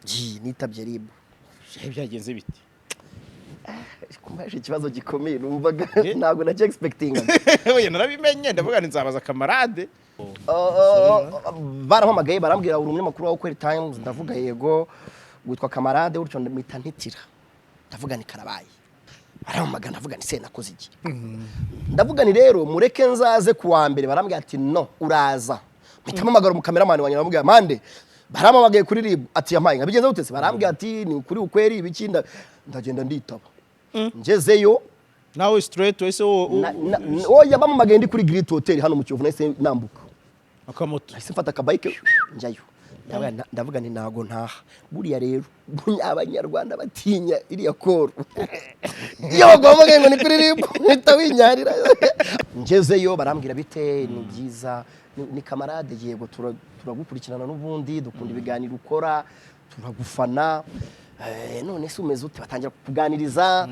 Ji, nitabye RIB. Byagenze bite? Kumbaje ikibazo gikomeye numvaga ntabwo nacyo expectingaga. Oya, narabimenye, ndavuga nti nzabaza Kamarade. Barampamagaye, barambwira: "Uri umunyamakuru wa Ukweli Times?" Ndavuga: "Yego." "Witwa Kamarade?" Utyo mpita ntitira, ndavuga ni karabaye. Barampamagara, ndavuga ni se nakoze iki? Ndavuga ni rero mureke nzaze ku wa mbere. Barambwira ati: "No, uraza." Mpita mpamagara umukameramani wanjye, ndamubwira: "Mande, barampamagaye kuri RIB." Ati: "Yampaye nkabigenza gute se?" Barambwira ati: "Ni kuri Ukweli ibiki." Ndagenda, nditaba, ngezeyo. Nawe straight wese wo Oya, bampamagaye ndi kuri Great Hotel hano mu Kiyovu, nahise nambuka. Akamoto? Nahise mfata akabike njyayo. Ndavuga nti ntago ntaha. Buriya rero Abanyarwanda batinya iriya call. Iyo baguhamagaye ngo ni kuri RIB, uhita winyarira. Ngezeyo barambwira: "Bite? Ni byiza, ni Kamarade?" "Yego." Turagukurikirana n'ubundi, dukunda ibiganiro ukora, turagufana. None se umeze ute?" Batangira kukuganiriza.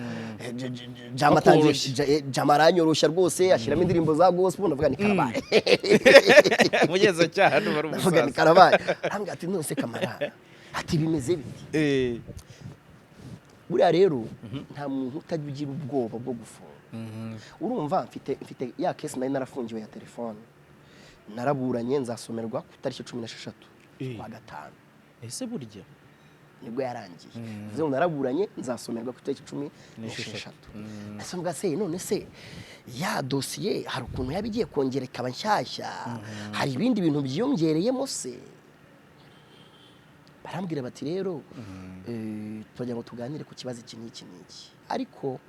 Jama atangiye Bakoroshya. Jama aranyoroshya rwose, ashyiramo indirimbo za gospel. Ndavuga ni karabaye. Umugenzacyaha nuba ari Ndavuga ni umusaza. karabaye. Arambwira ati: "None se Kamarade," ati, "bimeze bite?" Buriya rero nta muntu utajya ugira ubwoba bwo gufunga. Urumva mfite ya case nari narafungiwe ya telefone, naraburanye, nzasomerwa ku itariki 16 z'ukwa gatanu. Ese burya Nibwo yarangiye. Bivuze ngo naraburanye, nzasomerwa ku itariki 16. Ese mbwa se, none se ya dosiye hari ukuntu yaba igiye kongera ikaba nshyashya, hari ibindi bintu byiyongereyemo se? Barambwira bati: "Rero turagira ngo tuganire ku kibazo iki n'iki n'iki." Ariko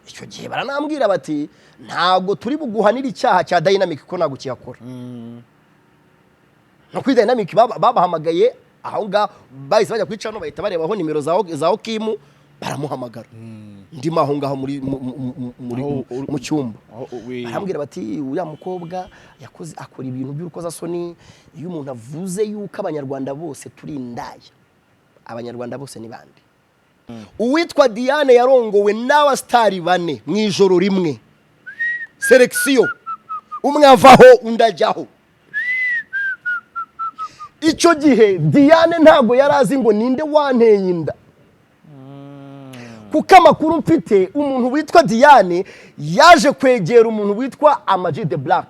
icyo gihe baranambwira bati: "Ntabwo turi buguhanire icyaha cya Dynamic ko ntabwo kiyakora." No kuri Dynamic babahamagaye aho ngaho, bahise bajya kuri channel, bahita barebaho nimero za Okimu, baramuhamagara. Ndimo aho ngaho muri mu- mu- mu- muri Aho mu cyumba. Aho Barambwira bati: "Uriya mukobwa yakoze, akora ibintu by'urukozasoni. Iyo umuntu avuze yuko Abanyarwanda bose turi indaya, Abanyarwanda bose ni bande?" Uwitwa Diane yarongowe n'abasitari bane mu ijoro rimwe, sélection, umwe avaho undi ajyaho. Icyo gihe Diane ntabwo yari azi ngo ninde wanteye inda, kuko amakuru mfite, umuntu witwa Diane yaje kwegera umuntu witwa Ama G The Black.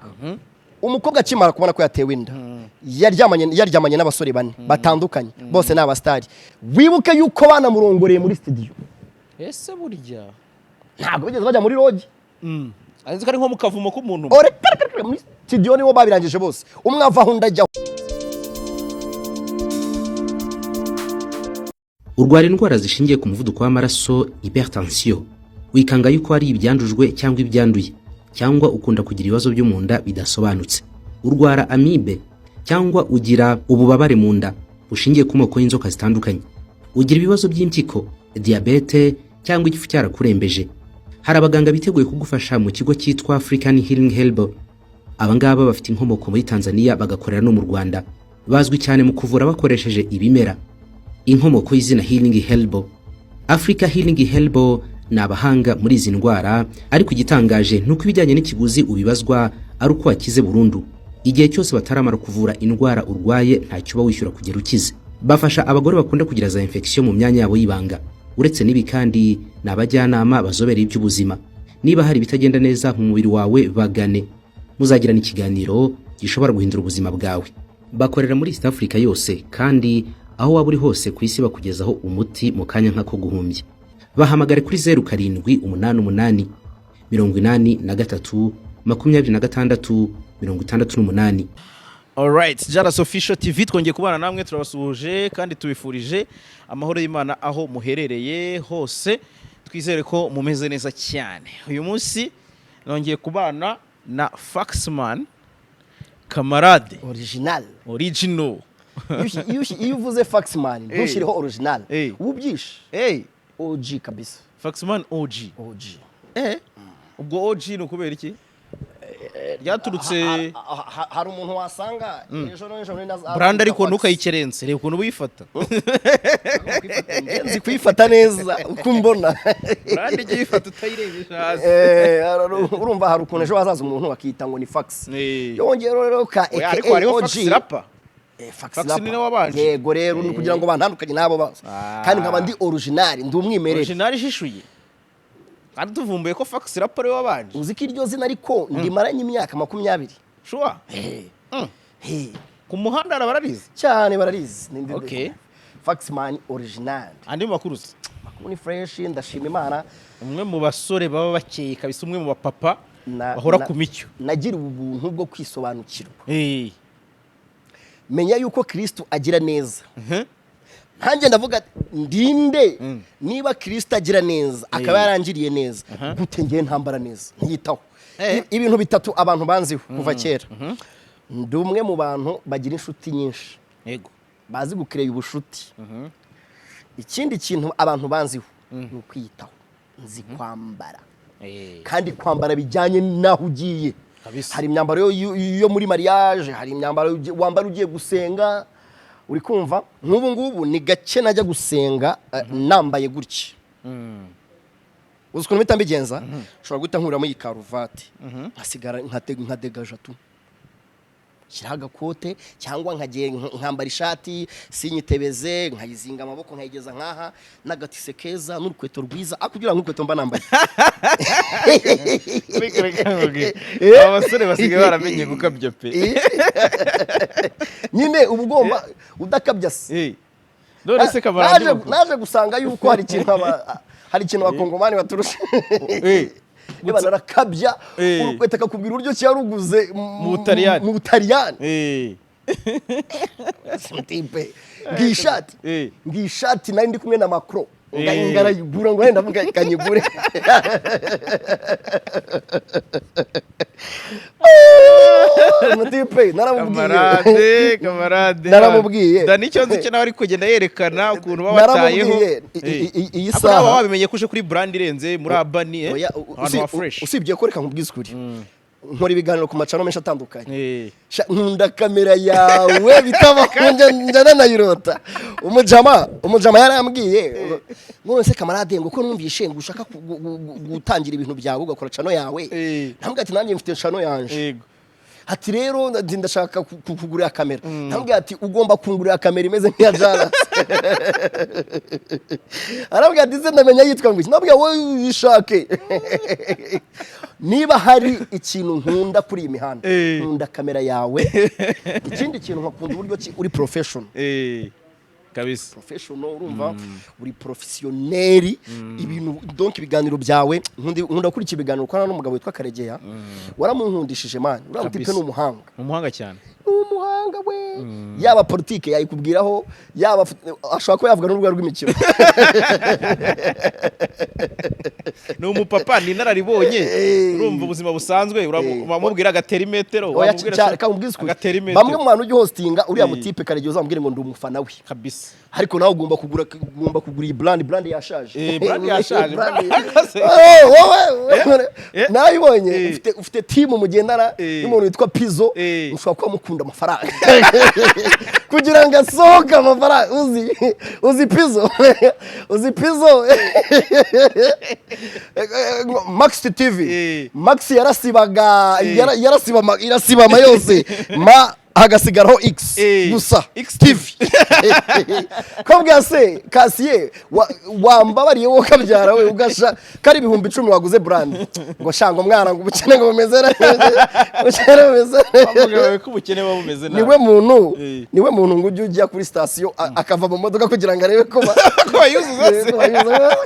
Umukobwa akimara kubona ko yatewe inda, yaryamanye n'abasore bane batandukanye, bose ni abasitari. Wibuke yuko banamurongoreye muri studio. Ese burya Ntabwo bigeze bajya muri lodge. Azi ko ari nko mu kavumo k'umuntu. Ore, kare, kare, kare, muri studio nibo babirangije bose, umwe avaho undi ajyaho. Urwara indwara zishingiye ku muvuduko w'amaraso, hypertension, wikanga yuko ari ibyandujwe cyangwa ibyanduye, cyangwa ukunda kugira ibibazo byo mu nda bidasobanutse, urwara amibe, cyangwa ugira ububabare mu nda bushingiye ku moko y'inzoka zitandukanye, ugira ibibazo by'impyiko, diyabete, cyangwa igifu cyarakurembeje, hari abaganga biteguye kugufasha mu kigo cyitwa African Healing Herbal. Abangaba bafite inkomoko muri Tanzania, bagakorera no mu Rwanda. Bazwi cyane mu kuvura bakoresheje ibimera. Inkomoko y'izina Healing Herbal, Africa Healing Herbal, ni abahanga muri izi ndwara. Ariko igitangaje ni uko ibijyanye n'ikiguzi ubibazwa ari uko wakize burundu. Igihe cyose bataramara kuvura indwara urwaye, ntacyo uba wishyura kugera ukize. Bafasha abagore bakunda kugira za infection mu myanya yabo y'ibanga. Uretse n'ibi kandi, ni abajyanama bazobereye iby'ubuzima. Niba hari ibitagenda neza mu mubiri wawe, bagane, muzagirana ikiganiro gishobora guhindura ubuzima bwawe. Bakorera muri East Africa yose, kandi aho waba uri hose ku isi bakugezaho umuti mu kanya nk'ako guhumbya. Bahamagare kuri 0788 83 26 68. Alright, Jaras Official TV, twongeye kubana namwe, turabasuhuje kandi tubifurije amahoro y'Imana aho muherereye hose. Twizere ko mumeze neza cyane. Uyu munsi nongeye kubana na Faxman Kamarade. Original. Original. Iyo uvuze Faxman ntushyireho original, uba ubyishe. Hey, OG kabisa. Faxman OG. OG. Ubwo OG ni ukubera iki? Ryaturutse Hari umuntu wasanga ejo n'ejo bundi brand, ariko ntukayikerense, reba ukuntu uyifata. Nzi kuyifata neza uko mbona. Brand ijya uyifata utayirebesha hasi. Urumva hari ukuntu ejo hazaza umuntu akita ngo ni Fax. Eh. Yongera rero ka Oya, aka ariko hariho OG. Fax rapper. Fax Fax Rapper. ni nawe wabanje. Yego, rero ni kugira ngo bantandukanye n'abo bose, kandi nkaba ndi original, ndi umwimerere. Original ishishuye, kandi tuvumbuye ko Fax Rapper ariwe wabanje. Uzi ko iryo zina ariko ndimaranye imyaka 20. Sure. Hey, Ku muhanda hari abararizi. Cyane, bararizi. Faxman original. Andi makuru se? Makuru ni fresh, ndashima Imana. Umwe mu basore baba bakeye kabisa, umwe mu bapapa bahora ku micyo. Nagiriwe ubuntu bwo kwisobanukirwa, menya yuko Kristo agira neza. Nkanjye ndavuga ati, ndinde? Niba Kristo agira neza, akaba yarangiriye neza, gute ngewe ntambara neza ntiyitaho? Ibintu bitatu abantu banziho kuva kera: ndi umwe mu bantu bagira inshuti nyinshi, bazi gukireya ubushuti. Ikindi kintu abantu banziho ni ukwiyitaho, nzi kwambara, kandi kwambara bijyanye n'aho ugiye. Hari imyambaro yo muri mariage, hari imyambaro wambara ugiye gusenga. Uri kumva, nk'ubu ngubu ni gake najya gusenga nambaye gutya. Uzi ukuntu mpita mbigenza? Nshobora guhita nkuramo iyi karuvati, nkasigara nkadegaja tu, shyiraho agakote, cyangwa nkagiye nkambara ishati sinyitebeze, nkayizinga amaboko, nkayigeza nkaha, n'agatise keza n'urukweto rwiza, ariko kugira ngo urukweto mba nambaye. Reka, reka nkubwire. Aba basore basigaye baramenye gukabya pe. Nyine uba ugomba udakabya se. None se kamara Naje gusanga yuko hari ikintu abakongomani baturusha. Niba narakabya, urukweto akakubwira uburyo ki yaruguze Mu Butaliyani. Mu Butaliyani. Type ngiyi ishati, ngiyi ishati nari ndi kumwe na Macron, ngarayigura, ngo wenda ndavuga kanyigure. Umutipe naramubwiye. Kamarade, kamarade. Naramubwiye. Dani, icyo nzi cyo nawe ari kugenda yerekana ukuntu baba batayeho. Naramubwiye, iyi Ariko nawe saha- wabimenye ko uje kuri brand irenze muri Abani, Oya, ahantu ha fresh. Usibye ko, reka nkubwize ukuri, nkora ibiganiro ku macano menshi atandukanye. Sha, nkunda kamera yawe bitabaho, njya nanayirota. Umujama yarambwiye ngo se kamarade, ngo ko numvishe ngo ushaka gutangira ibintu byawe, ugakora channel yawe. Ntambwira ati nanjye mfite channel yanje. Ati rero ndashaka kugurira kamera. Ntambwira ati ugomba kungurira kamera imeze nk'iya Jaras. Arambwira ati se ndamenya yitwa ngo iki? Ndamubwira wowe uyishake. Niba hari ikintu nkunda kuri iyi mihanda, nkunda kamera yawe. Ikindi kintu nkakunda uburyo ki uri professional. Kabisa. Professional, urumva uri professionnel. Ibintu, donc ibiganiro byawe, nkunda gukurikira ibiganiro ukora n'umugabo witwa Karegeya. Waramunkundishije man, uriya mutipe. Kabisa. Ni umuhanga. Ni umuhanga cyane. Ni umuhanga we. Yaba politike yayikubwiraho, yaba ashobora kuba yavuga n'urubuga rw'imikino. Ni umupapa, ni inararibonye. Urumva ubuzima busanzwe wamubwira agatera imetero. Oya, wamubwira cyane, reka nkubwize ukuri. Agatera imetero. Bamwe mu bantu ujya hostinga uriya mutipe Karegeya, uzamubwire ngo ndi umufana we. Ariko nawe ugomba kugura iyi brand yashaje. Brand yashaje. Oh, wowe narabibonye. Ufite team mugendana n'umuntu witwa Pizzo. Mushobora kuba mukunda amafaranga kugira ngo asohoke amafaranga. Uzi Pizzo, uzi Pizzo Max TV? Max yarasibaga, yarasiba irasibama yose, ma hagasigaraho X gusa. X. TV ko bwa se kasiye wambabariye wowe kabyara we, ugasha kari 10,000 waguze brand, ngo shanga umwana, ngo ubukene ngo bumeze neza, ubukene bumeze neza. Bavuga ko ubukene buba bumeze nabi. Niwe muntu niwe muntu ngo ujye ujya kuri sitasiyo akava mu modoka kugira ngo arebe ko ko bayuzuza se. Ko bayuzuza.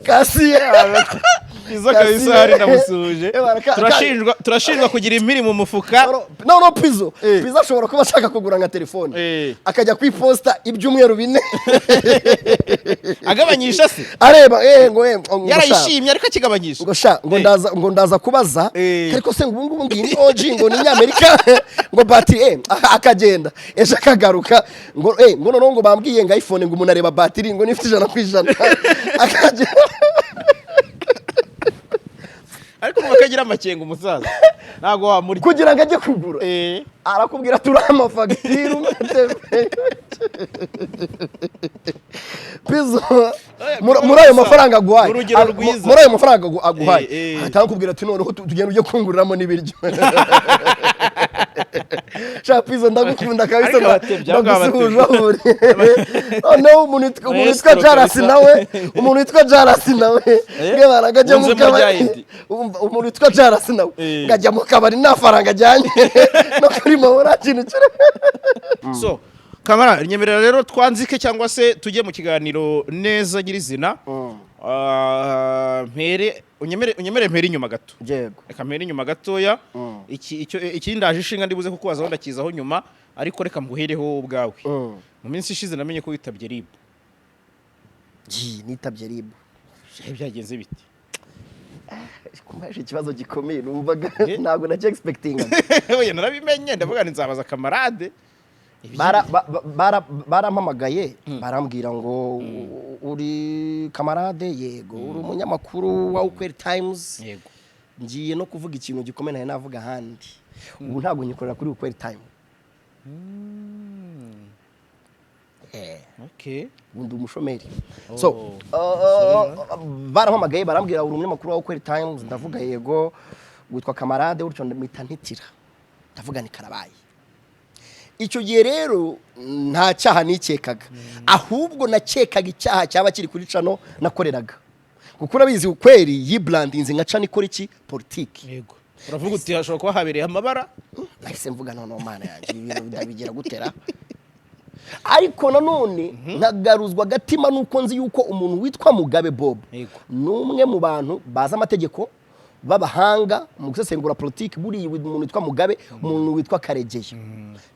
Kasiye. Izo kabisa hari ndamusuhuje. Turashinjwa kugira impiri mu mufuka. No, Pizzo. Pizzo ashobora kuba ashaka kugura nka telefone, akajya ku iposita ibyumweru 4. Agabanyisha se. Areba ngo sha, Yarayishimye ariko akigabanyisha. ngo sha, ngo ndaza, ngo ndaza kubaza. Ariko se ngo ubu ngubu ngiyi ni OG, ngo ni Nyamerika, ngo batiri, akagenda ejo akagaruka, ngo noneho ngo bambwiye ngo iPhone, ngo umuntu areba batiri, ngo nifite 100%, akagenda. Ariko nuko akagira amakenga, umusaza ntabwo wamurya. Kugira ngo ajye kugura, arakubwira turi amafagitire umwe. Pizzo. Muri ayo mafaranga aguhaye, Urugero rwiza. muri ayo mafaranga aguhaye, ahita akubwira ati: "Noneho tugenda ujye kunguriramo n'ibiryo." Sha Pizzo, ndagukunda kabisa. Ariko abatebyi, ahubwo. Ndagusuhuje aho uri. Noneho umuntu witwa Maestro Jarasi kabisa. nawe, umuntu witwa Jarasi nawe bwana, ngajya mu Wunzemo rya kabari. Edi. Umva, umuntu witwa Jarasi nawe ngajya mu kabari nta faranga ajyanye, no kuri momo nta kintu kiri. So kamara, nyemerera rero twanzike cyangwa se tujye mu kiganiro neza nyirizina. Mpere unyemere mpere inyuma gato. Yego. Reka mpere inyuma gatoya. Iki icyo ikindi ndaje ishinga ndibuze kukubazaho, ndakizaho nyuma, ariko reka nguhereho ubwawe. Mu minsi ishize namenye ko witabye RIB. Ji, nitabye RIB. Byagenze bite? Kumaje ikibazo gikomeye numvaga Eh? ntabwo nacyo expectinga. Oya, narabimenye, ndavuga nti nzabaza kamarade. Barampamagaye, barambwira ngo: "Uri kamarade?" "Yego." "Uri umunyamakuru wa Ukweli Times?" "Yego." Ngiye no kuvuga ikintu gikomeye nari navuga ahandi. Ubu ntabwo nyikorera kuri Ukweli Time. Ubu ndi umushomeri. So barampamagaye, barambwira: "Uri umunyamakuru wa Ukweli Times?" Ndavuga: "Yego." "Witwa kamarade?" Gutyo. Mpita ntitira, ndavuga ni karabaye. Icyo gihe rero nta cyaha nikekaga, ahubwo nakekaga icyaha cyaba kiri kuri channel nakoreraga, kuko urabizi Ukweli yibrandinze nka channel ikora iki? Politiki. Yego, uravuga uti hashobora kuba habereye amabara. Nahise mvuga: "Noneho Mana yanjye, ibi bintu ndabigira gutera?" Ariko nanone nkagaruzwa agatima nuko nzi yuko umuntu witwa Mugabe Bob ni umwe mu bantu bazi amategeko, b'abahanga mu gusesengura politiki. Buriya umuntu witwa Mugabe, umuntu witwa Karegeya,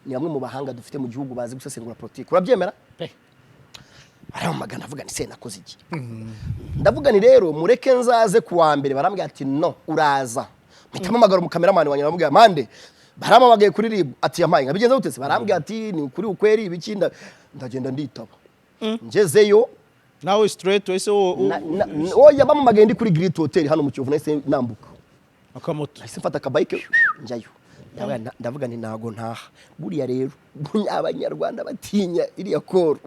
ni bamwe mu bahanga dufite mu gihugu bazi gusesengura politiki. Urabyemera? Pe. Aramamagana, avuga ni se nakoze iki? Ndavuga ni rero mureke nzaze ku wa mbere. Barambwira ati: "No, uraza." Mpita mpamagara umukameramani wanjye, ndamubwira: "Mande, baramamagaye kuri RIB." Ati: "Yampaye nkabigenza gute se?" Barambwira ati: "Ni kuri Ukweli ibiki." Ndagenda, nditaba, ngezeyo. Nawe straight wese wo Oya, bamamagaye ndi kuri Great Hotel hano mu Kiyovu. Nahise nambuka. Akamoto. Nahise mfata akabayike njyayo. Ndavuga nti ntago ntaha. Buriya rero Abanyarwanda batinya iriya call.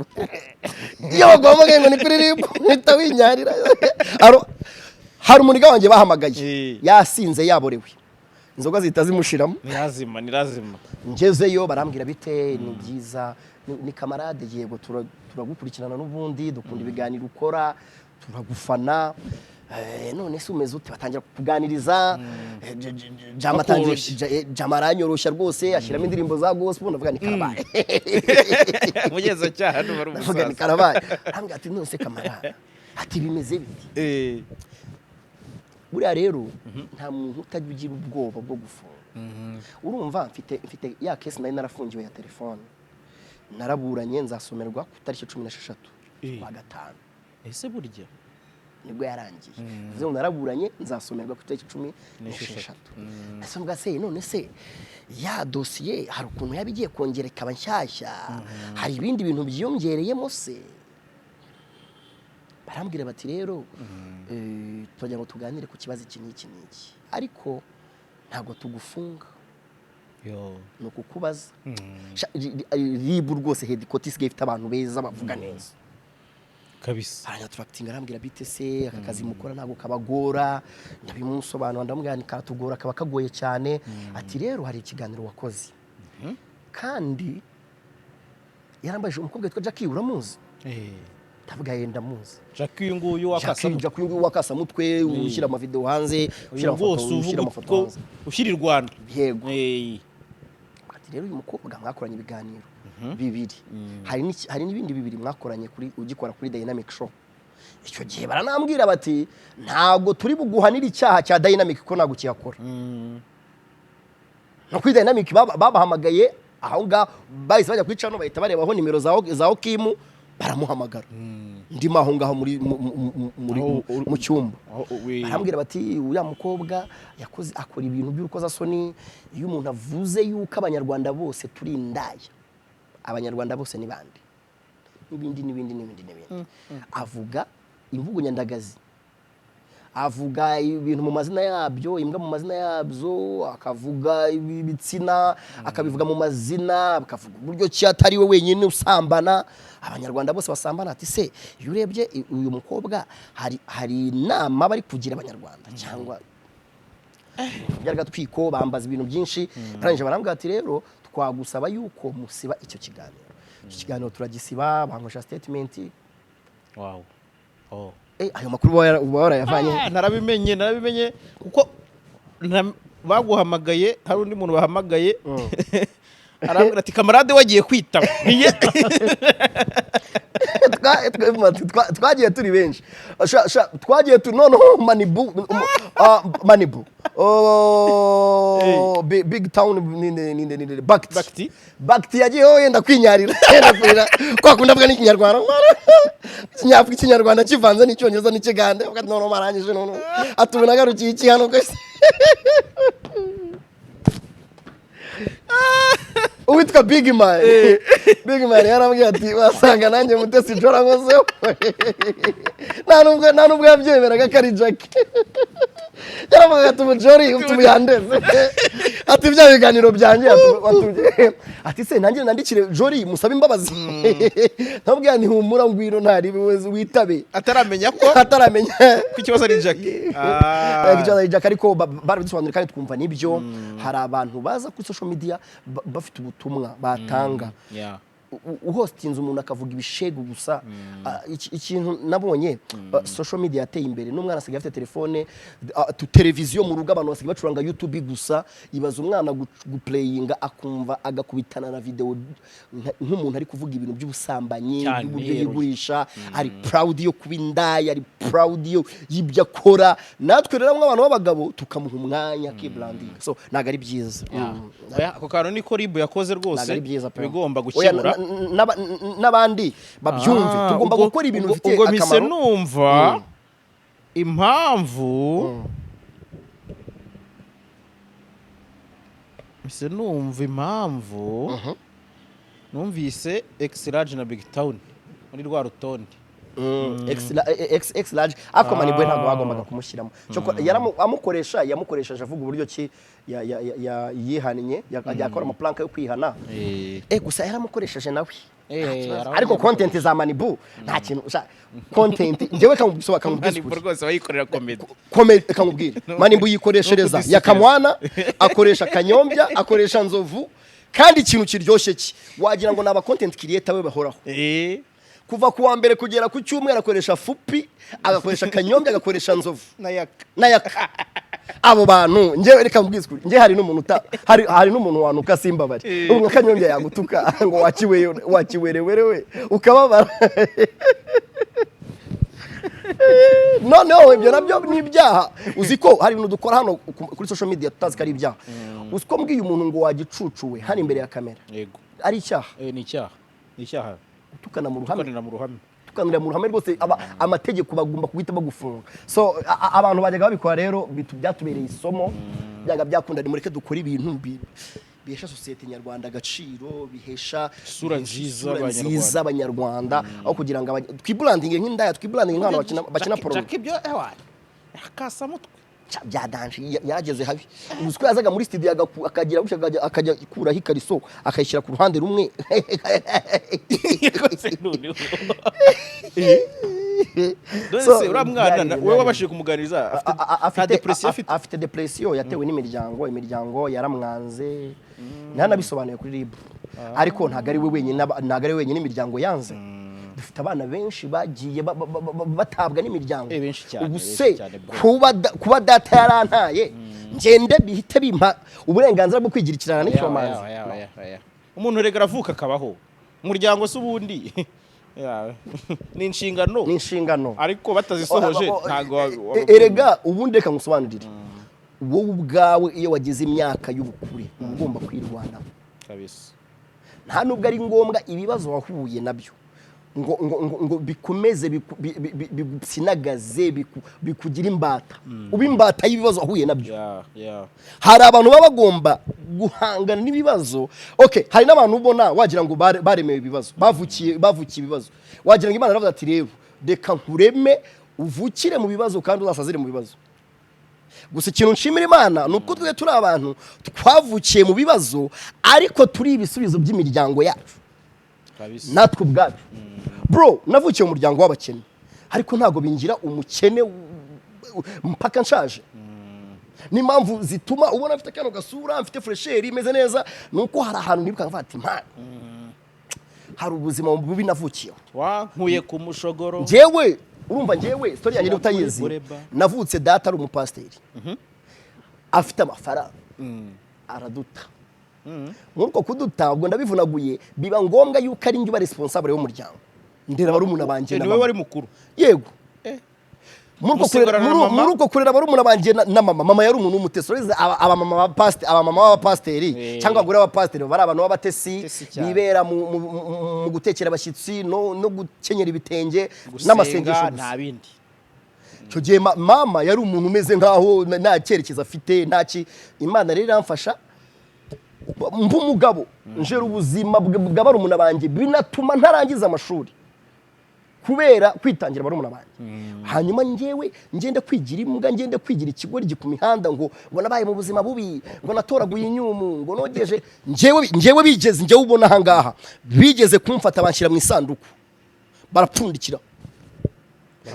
Iyo baguhamagaye ngo ni kuri RIB, uhita winyarira. Hari umuniga wanjye bahamagaye yasinze, yaborewe, inzoga zihita zimushiramo. Ni lazima, ni lazima. Ngezeyo barambwira: "Bite?" "Ni byiza." Ni kamarade?" "Yego." Turagukurikirana n'ubundi, dukunda ibiganiro ukora, turagufana. None se umeze ute?" Batangira kukuganiriza. Jama atangiye Bakoroshya. Jama aranyoroshya rwose, ashyiramo indirimbo za gospel. Ndavuga ni karabaye. Umugenzacyaha nuba ari Ndavuga ni umusaza. karabaye. Arambwira ati: "None se kamarade," ati, "bimeze bite?" Buriya rero nta muntu utajya ugira ubwoba bwo gufunga. Urumva mfite ya case nari narafungiwe ya telefone, naraburanye, nzasomerwa ku itariki 16 z'ukwa gatanu. Ese burya Nibwo yarangiye. Bivuze ngo naraburanye, nzasomerwa ku itariki 16. Ese mbwa se, none se ya dosiye hari ukuntu yaba igiye kongera ikaba nshyashya, hari ibindi bintu byiyongereyemo se? Barambwira bati: "Rero turagira ngo tuganire ku kibazo iki n'iki n'iki, ariko ntabwo tugufunga, Yo. ni ukukubaza." RIB rwose, headquarter isigaye ifite abantu beza bavuga neza. Kabisa. Aranyattractinga, arambwira: "Bite se, aka kazi mukora ntabwo kabagora?" Ndabimusobanura, ndamubwira nti karatugora, kaba kagoye cyane. Ati: "Rero hari ikiganiro wakoze." Kandi yarambajije: "Umukobwa witwa Jackie uramuzi?" Ndavuga: "Yenda ndamuzi." Jackie uyu nguyu Jackie. wakasamutwe. Jackie uyu nguyu wakasamutwe, ushyira amavideo hanze, ushyira Uyu rwose amafoto, ushyira uvuga amafoto utwo hanze. ushyira i Rwanda. Yego. Ati: "Rero uyu mukobwa mwakoranye ibiganiro bibiri, hari n'ibindi bibiri mwakoranye kuri ugikora kuri Dynamic Show." Icyo gihe baranambwira bati: "Ntabwo turi buguhanire icyaha cya Dynamic kuko ntabwo ukihakora." No kuri Dynamic babahamagaye aho ngaho, bahise bajya kuri channel, bahita barebaho nimero za Okimu, baramuhamagara. Ndimo aho ngaho muri mu- mu- mu- muri mu cyumba. Barambwira bati: "Uriya mukobwa yakoze, akora ibintu by'urukozasoni. Iyo umuntu avuze yuko Abanyarwanda bose turi indaya, Abanyarwanda bose ni bande?" N'ibindi n'ibindi n'ibindi n'ibindi, avuga imvugo nyandagazi. Avuga ibintu mu mazina yabyo, imbwa mu mazina yabyo, akavuga ibitsina akabivuga mu mazina, akavuga uburyo ki atari we wenyine usambana, Abanyarwanda bose basambana. Ati se iyo urebye uyu mukobwa, hari inama bari kugira Abanyarwanda cyangwa by'agatwiko? Bambaza ibintu byinshi, barangije barambwira ati: "Rero twagusaba yuko musiba icyo kiganiro." Icyo kiganiro turagisiba, bankoresha statement. Wow, oh. Ayo makuru uba warayavanye? Ah, narabimenye kuko baguhamagaye, hari undi muntu bahamagaye arambwira ati: "Kamarade wagiye kwitaba." Twagiye turi benshi. Twagiye turi noneho Manibu, Manibu. Oh, Big Town ni Bakti. Bakti. Bakti yagiye yenda kwinyarira, yenda kurira kwa kundi avuga n'Ikinyarwanda, Ikinyafurika, Ikinyarwanda kivanze n'Icyongereza n'Ikigande. Avuga ati: "Noneho marangije, noneho ati ubu nagarukiye iki hano kwese?" Uwitwa Big Man, Big Man yarambwiye ati: "Wasanga nanjye Mutesi Jolly nkozeho." Nta nubwo yabyemeraga ko ari Jackie, yaravugaga ati: "Umujori ubu yandeze," ati: "Bya biganiro byanjye," ati: "Se nanjye nandikire Jolly musabe imbabazi?" Ntabwo, "Ntihumura, ngwino, ntari witabe." Ataramenya ko Ataramenya ko ikibazo ari Jackie. Ikibazo ari Jack, ariko barabidusobanurira kandi twumva nibyo. Hari abantu baza kuri social media bafite ubutumwa batanga. Uhostinze umuntu akavuga ibishegu gusa. Ikintu nabonye, social media yateye imbere, n'umwana asigaye afite telefone, televiziyo mu rugo, abantu basigaye bacuranga YouTube gusa. Ibaza umwana guplayinga akumva agakubitana na video nk'umuntu ari kuvuga ibintu by'ubusambanyi, Cyane, by'uburyo yeruye. yigurisha, ari proud yo kuba indaya, ari proud yo y'ibyo akora. Natwe rero nk'abantu b'abagabo tukamuha umwanya akibrandinga, so ntabwo ari byiza. Oya, ako kantu niko RIB yakoze rwose. Ntabwo ari byiza pe. Bigomba Oya, gukemura. n'abandi babyumve. Ah, Tugomba gukora ibintu bifitiye ubwo mpise akamaro. numva impamvu, mpise numva impamvu numvise X-Large na Big Town muri rwa rutonde. X Large, ariko Manibu ntabwo bagombaga kumushyiramo. Amukoresha, yamukoresheje avuga uburyo ki yihannye, ajya akora amaplanka yo kwihana. Gusa yaramukoresheje nawe. Nta kibazo. Ariko content za Manibu nta kintu content njyewe kamubwiza Manibu ukuri. rwose bayikorera comedy. Kamubwire, Manibu yikoreshereza No kudisipureza. Yakamwana, akoresha Kanyombya, akoresha Nzovu, kandi ikintu kiryoshye ki wagira ngo ni aba content creator we bahoraho. Kuva ku wa mbere kugera ku cyumweru akoresha Fupi, agakoresha Kanyombya, agakoresha Nzovu Nayaka. N'ayaka. Abo bantu njyewe reka mbwize ukuri, njye hari n'umuntu uta hari n'umuntu wanuka simbabare. Ubu nka Kanyombya yagutuka ngo wakiwe wakiwerewere we, ukababara. Noneho ibyo nabyo ni ibyaha. Uzi ko hari ibintu dukora hano kuri social media tutazi ko ari ibyaha? Uzi ko mbwiye umuntu ngo wagicucuwe hano imbere ya kamera ari icyaha? Ni icyaha, ni icyaha. Gutukana mu ruhame. Gutukanira mu ruhame. Tukanira mu ruhame rwose, amategeko bagomba guhita bagufunga. So abantu bajyaga babikora rero, byatubereye isomo. Byanga byakunda, nimureke dukore ibintu bihesha sosiyete nyarwanda agaciro, bihesha Isura bihesha nziza isura Abanyarwanda. nziza Abanyarwanda, aho kugira ngo twibrandinge nk'indaya, twibrandinge nk'abantu bakina porno. Jack ibyo ewa akasamutwe. Bya danger, yarageze habi. Uzi ko yazaga muri studio akagira gutya, akajya ikuraho ikariso akayishyira ku ruhande rumwe. Rwose noneho. None So, se uriya mwana wowe wabashije kumuganiriza, afite nta depression afite? Afite depression yatewe n'imiryango, imiryango yaramwanze. Ntanabisobanuye kuri RIB, ariko ntabwo ari we wenyine, ntabwo ari we wenyine imiryango yanze. Dufite abana benshi bagiye batabwa n'imiryango. Benshi cyane, Ubu benshi se cyane bro. kuba data yarantaye, ngende bihite bimpa uburenganzira bwo kwigira ikirara n'icyomanzi? Oya, oya, oya, oya. Umuntu rega aravuka akabaho, umuryango se ubundi Ya, ni inshingano. Ni inshingano. Ariko batazisohoje ntabwo Erega ubundi reka ngusobanurire, wowe ubwawe iyo wagize imyaka y'ubukure uba ugomba kwirwanaho. Kabisa. Nta nubwo ari ngombwa ibibazo wahuye nabyo ngo bikomeze bigutsinagaze, bikugire imbata, uba imbata y'ibibazo wahuye nabyo. Hari abantu baba bagomba guhangana n'ibibazo. Okay, hari n'abantu ubona wagira ngo baremewe ibibazo, bavukiye ibibazo, wagira ngo Imana yaravuze ati: "Rero reka nkureme." Uvukire mu bibazo kandi uzasazire mu bibazo. Gusa ikintu nshimira Imana ni uko twe turi abantu twavukiye mu bibazo, ariko turi ibisubizo by'imiryango yacu. Natwe ubwacu, bro, navukiye mu muryango w'abakene, ariko ntabwo bingira umukene mpaka nshaje. N'impamvu zituma ubona mfite kano gasura, mfite fraîcheur, imeze neza, ni uko hari ahantu nibuka nkavuga ati: "Man, hari ubuzima bubi navukiyeho." Wankuye ku mushogoro. Njyewe, urumva, njyewe story yanjye niba utayizi, Bureba. navutse data ari umupasiteri, afite amafaranga, araduta. Muri uko kuduta, ubwo ndabivunaguye, biba ngombwa yuko ari njye uba responsable w'umuryango, ndera barumuna banjye na Niwe mama. wari mukuru? Yego. Muri uko kurera Musigarana na mama? Muri uko kurera barumuna banjye na mama, mama yari umuntu w'umutesi. Urabizi, abamama ba pasiteri, abamama b'abapasiteri cyangwa abagore b'abapasiteri bari abantu b'abatesi, Tesi cyane. bibera mu gutekera abashyitsi no gukenyera ibitenge Gusenga, n'amasengesho gusa. Nta bindi. Icyo gihe mama yari umuntu umeze nkaho nta cyerekezo afite, nta ki. Imana rero iramfasha, mba umugabo, njera ubuzima bwa barumuna banjye, binatuma ntarangiza amashuri kubera kwitangira barumuna banjye. Hanyuma njyewe ngende kwigira imbwa, ngende kwigira ikigoryi ku mihanda, ngo nabaye mu buzima bubi, ngo natoraguye inyumu, ngo nogeje. Njyewe bigeze, njyewe ubona aha ngaha, bigeze kumfata banshyira mu isanduku, barapfundikira,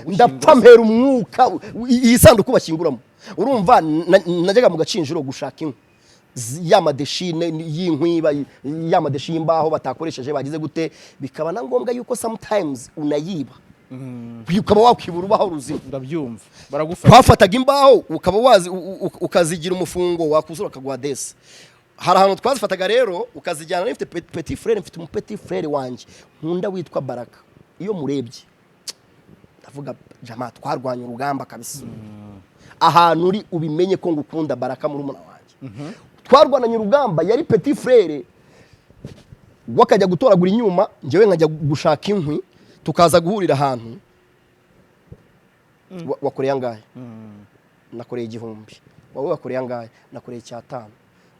ndapfa, mpera umwuka. Iyi sanduku bashyinguramo, urumva, najyaga mu gacinjiro gushaka inkwi, ya madeshine y'inkwi, ya madeshi y'imbaho batakoresheje, bagize gute, bikaba na ngombwa yuko sometimes unayiba, ukaba wakwibura ubaho ruzima. Ndabyumva, baragufata. Twafataga imbaho, ukaba wazi ukazigira umufungo, wakuzura bakaguha desi. Hari ahantu twazifataga rero ukazijyana. Nifite petit frère, mfite umu petit frère wanjye nkunda witwa Baraka. Iyo murebye ndavuga: "Jama, twarwanye urugamba kabisa." Ahantu uri ubimenye ko ngukunda, Baraka, murumuna wanjye. Twarwananye urugamba. Yari petit frère, we akajya gutoragura inyuma, njyewe nkajya gushaka inkwi, tukaza guhurira ahantu. Wakoreye angahe? Nakoreye 1000. Wowe wakoreye angahe? Nakoreye 500.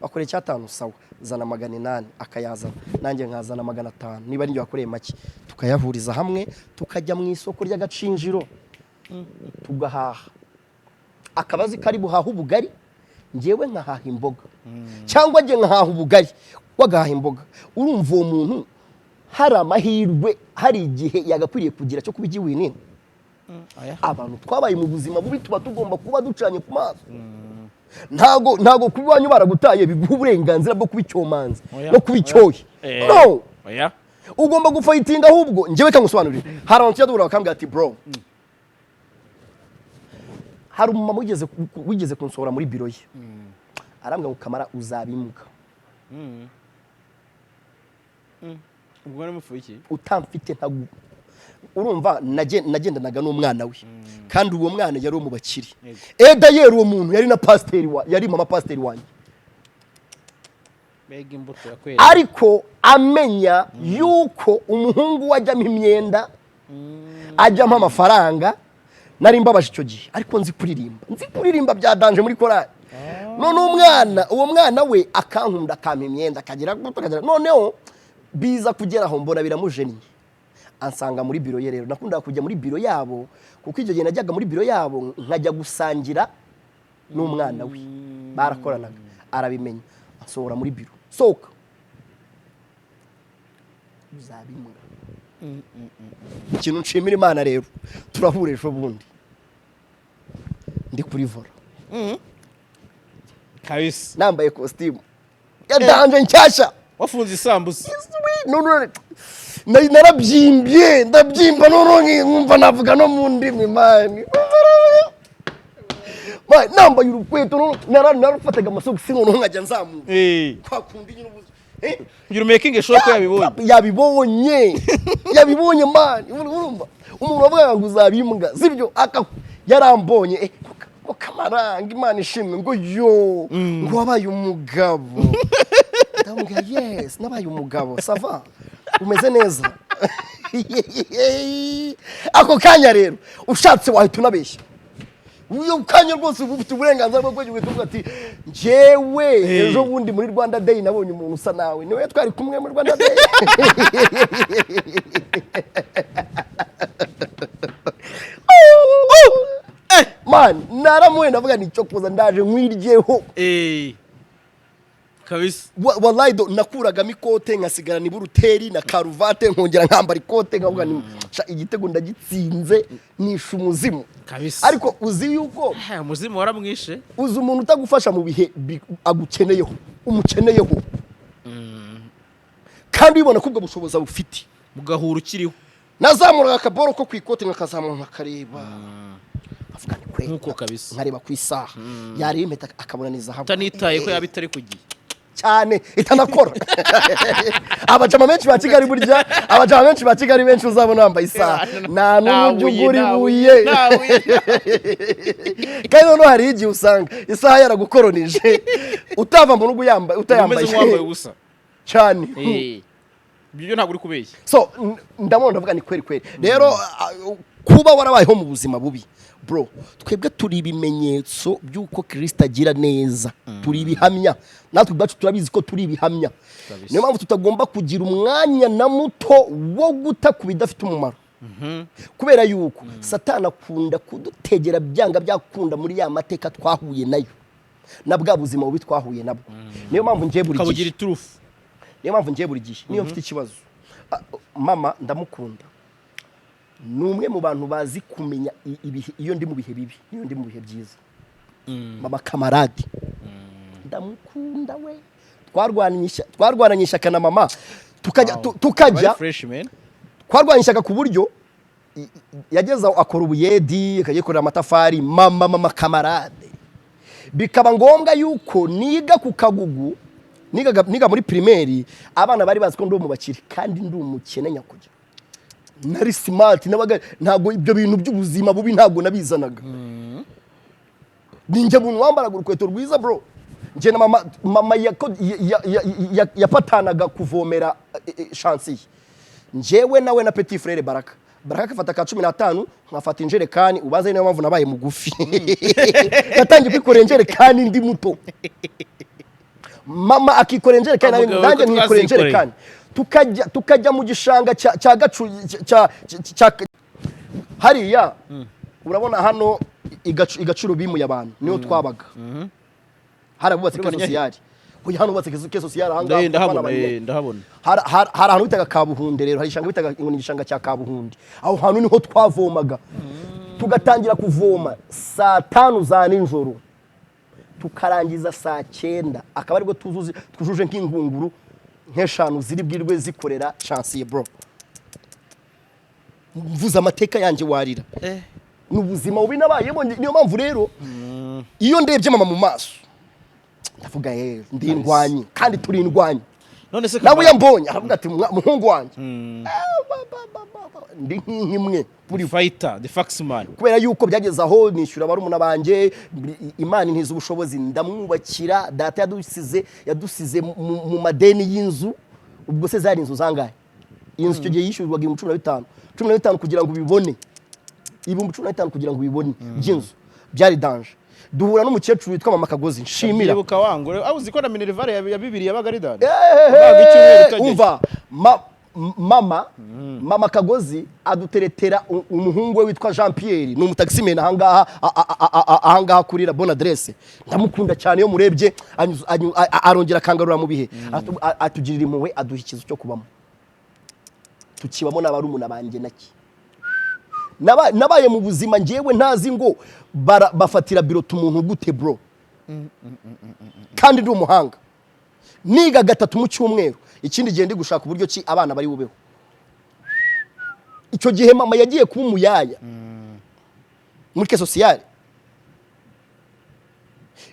Wakoreye 500? Sawa, zana 800. Akayazana, nanjye nkazana 500, niba ari njye wakoreye make, tukayahuriza hamwe, tukajya mu isoko ry'agacinjiro tugahaha. Akaba azi ko ari buhahe ubugari, njyewe nkahaha imboga, cyangwa njye nkahaha ubugari, we agahaha imboga. Urumva uwo muntu hari amahirwe, hari igihe yagakwiriye kugira cyo kuba igiwinini? Aya. Abantu twabaye mu buzima bubi tuba tugomba kuba ducanye ku maso. Ntago kuba iwanyu baragutaye biguha uburenganzira bwo kuba icyomanzi Oya, no kuba icyohe. Eh, No, oya. ugomba gufightinga. Ahubwo njyewe kangusobanurire, hari abantu tujya duhura bakambwira ati: "Bro." Hari umumama wigeze kunsohora muri biro ye, arambwira ngo: "Kamara, uzaba imbwa." Ubwo wari mupfuye iki? Utamfite ntagu. Urumva, nagendanaga n'umwana we, kandi uwo mwana yari uwo mu bakire. Yego. Eda yeri uwo muntu yari na pasiteri wa, yari mama pasiteri wanjye. Mbega imbuto yakwera! Ariko amenya yuko umuhungu we ajyamo imyenda, ajyamo amafaranga. Nari mbabaje icyo gihe, ariko nzi kuririmba, nzi kuririmba bya danger muri korali. None umwana, uwo mwana we akankunda, akampa imyenda, akagira gutya, akagira. Noneho biza kugera aho mbona biramujennye, ansanga muri biro ye. Rero nakundaga kujya muri biro yabo, kuko icyo gihe najyaga muri biro yabo nkajya gusangira n'umwana we, barakoranaga. Arabimenya, ansohora muri biro: "Sohoka, uzaba imbwa." Ikintu nshimira Imana rero, turahura ejo bundi ndi kuri volant, Kabisa. nambaye kositimu ya danger nshyashya. Wafunze isambusa. None narabyimbye, ndabyimba, none nkumva navuga no mu ndimi. Man, man, nambaye urukweto, none narufataga amasogisi, noneho nkajya nzamuka kwa kundi nyine ubuze. Kugira umakinge sure ko yabibonye. Yabibonye, yabibonye, man. Urumva umuntu wavugaga ngo uzaba imbwa, sibyo? Aka yarambonye, ngo: "Kamaranga, Imana ishimwe," ngo: "Yo," ngo: "wabaye umugabo." Ndamubwira: "Yes, nabaye umugabo, ça va, umeze neza." Ako kanya rero ushatse wahita unabeshya. Uyo kanya rwose uba ufite uburenganzira bwo kujya uvuga ati: "Njyewe ejo bundi muri Rwanda Day nabonye umuntu usa nawe, niwe twari kumwe muri Rwanda Day." Man, naramuwe, ndavuga ni cyo kuza ndaje nkwiryeho. Eh, kabisa. Wallahi do, nakuragamo ikote nkasigarana iburuteri na karuvate, nkongera nkambara ikote, nkavuga ni sha, igitego ndagitsinze, nishe umuzimu. Kabisa. Ariko uzi yuko Eh, umuzimu waramwishe. Uzi umuntu utagufasha mu bihe agukeneyeho, umukeneyeho, kandi ubibona ko ubwo bushobozi abufite? Mugahura ukiriho. Nazamuraga akaboro ko ku ikote, nkakazamura nkakareba, nkavuga ni kwe. Nk'uko kabisa. Nkareba ku isaha, yareba impeta akabona ni zahabu. Utanitaye ko yaba itari ku gihe. Cyane, itanakora. Abajama benshi ba Kigali, burya abajama benshi ba Kigali benshi uzabona bambaye isaha, nta n'uburyo ugura ibuye. Kandi noneho hari igihe usanga isaha yaragukoronije, utava mu rugo uyambaye utayambaye. Umeze nk'uwambaye ubusa. Cyane. Eh, ibyo ntabwo uri kubeshya. So ndabona, ndavuga ni kweri kweri rero, kuba warabayeho mu buzima bubi, bro, twebwe turi ibimenyetso by'uko Kirisita agira neza, turi ibihamya. Natwe ubwacu turabizi ko turi ibihamya. Niyo mpamvu tutagomba kugira umwanya na muto wo guta ku bidafite umumaro, kubera yuko Satani akunda kudutegera byanga byakunda muri ya mateka twahuye nayo na bwa buzima bubi twahuye nabwo. Niyo mpamvu ngiye buri gihe Ukabugira iturufu. Niyo mpamvu ngiye buri gihe niyo mfite ikibazo, mama ndamukunda, ni umwe mu bantu bazi kumenya ibihe, iyo ndi mu bihe bibi n'iyo ndi mu bihe byiza. Mama kamarade ndamukunda we. Twarwanye ishyaka na mama, tukajya tukajya Bari fresh man. Twarwanye ishyaka ku buryo yageze aho akora ubuyedi, akayikorera amatafari. Mama kamarade, bikaba ngombwa yuko niga ku Kagugu, niga muri primaire, abana bari bazi ko ndi mu bakire kandi ndi umukene nyakujya. Nari smart, nabaga ntabwo ibyo bintu by'ubuzima bubi ntabwo nabizanaga. Ninjye muntu wambaraga urukweto rwiza, bro. Njye na mama, mama yapatanaga kuvomera chantier, njyewe nawe na petit frère Baraka. Baraka akafata ka 15, nkafata injerekani. Ubaze niyo mpamvu nabaye mugufi, natangiye kwikorera injerekani ndi muto. Mama akikorera injerekani, Abagabo nanjye ko nkikorera twazikoreye. injerekani, tukajya mu gishanga cya Gacu cya hariya. Urabona hano i Gacuro bimuye abantu, niho twabaga. Hari abubatse Kuri ke Banyahe? sociale. Oya, hano hubatse ke sociale ahangaha. Ndahabona. Abana Eh, ndahabona. Hari ahantu bitaga Kabuhunde rero, hari igishanga bitaga ngo ni igishanga cya Kabuhunde. Aho hantu niho twavomaga, tugatangira kuvoma saa 5 za nijoro, tukarangiza saa 9, akaba aribwo twujuje nk'ingunguru nk'eshanu ziri bwirwe zikorera chantier. Bro, mvuze amateka yanjye warira, ni ubuzima bubi nabayemo. Niyo mpamvu rero iyo ndebye mama mu maso ndavuga ndi indwanyi, kandi turi indwanyi. None se Nawe Kamara- iyo ambonye aravuga ati: "Muhungu wanjye." Ba, ba, ba, ba, ba. Ndi nk'imwe Buri fighter, the fax man. Kubera yuko byageze aho nishyura barumuna banjye, Imana intiza ubushobozi, ndamwubakira. Data yadusize mu madeni y'inzu. Ubwo se zari inzu zangahe? Inzu icyo gihe yishyurwaga 15,000, 15 kugira ngo ubibone, 15,000 kugira ngo ubibone by'inzu byari danger. Duhura n'umukecuru witwa mama Kagozi nshimira. Ndibuka wangu. Ah, uzi ko na minerval ya bibiri yabaga ari dani. Yabaga icyumweru utajyayo. Umva, mama Kagozi aduteretera umuhungu we witwa Jean Pierre, ni umutaximan ahangaha ahangaha kuri La Bonne Adresse. Ndamukunda cyane, iyo murebye arongera akangarura mu bihe. Atugirira impuhwe, aduha ikizu cyo kubamo, tukibamo n'abarumuna banjye. Naki nabaye mu buzima njyewe ntazi ngo bafatira bulletin umuntu gute, bro, kandi ndi umuhanga, niga gatatu mu cyumweru, ikindi gihe ndi gushaka uburyo ki abana bari bubeho. Icyo gihe mama yagiye kuba umuyaya muri caisse sociale,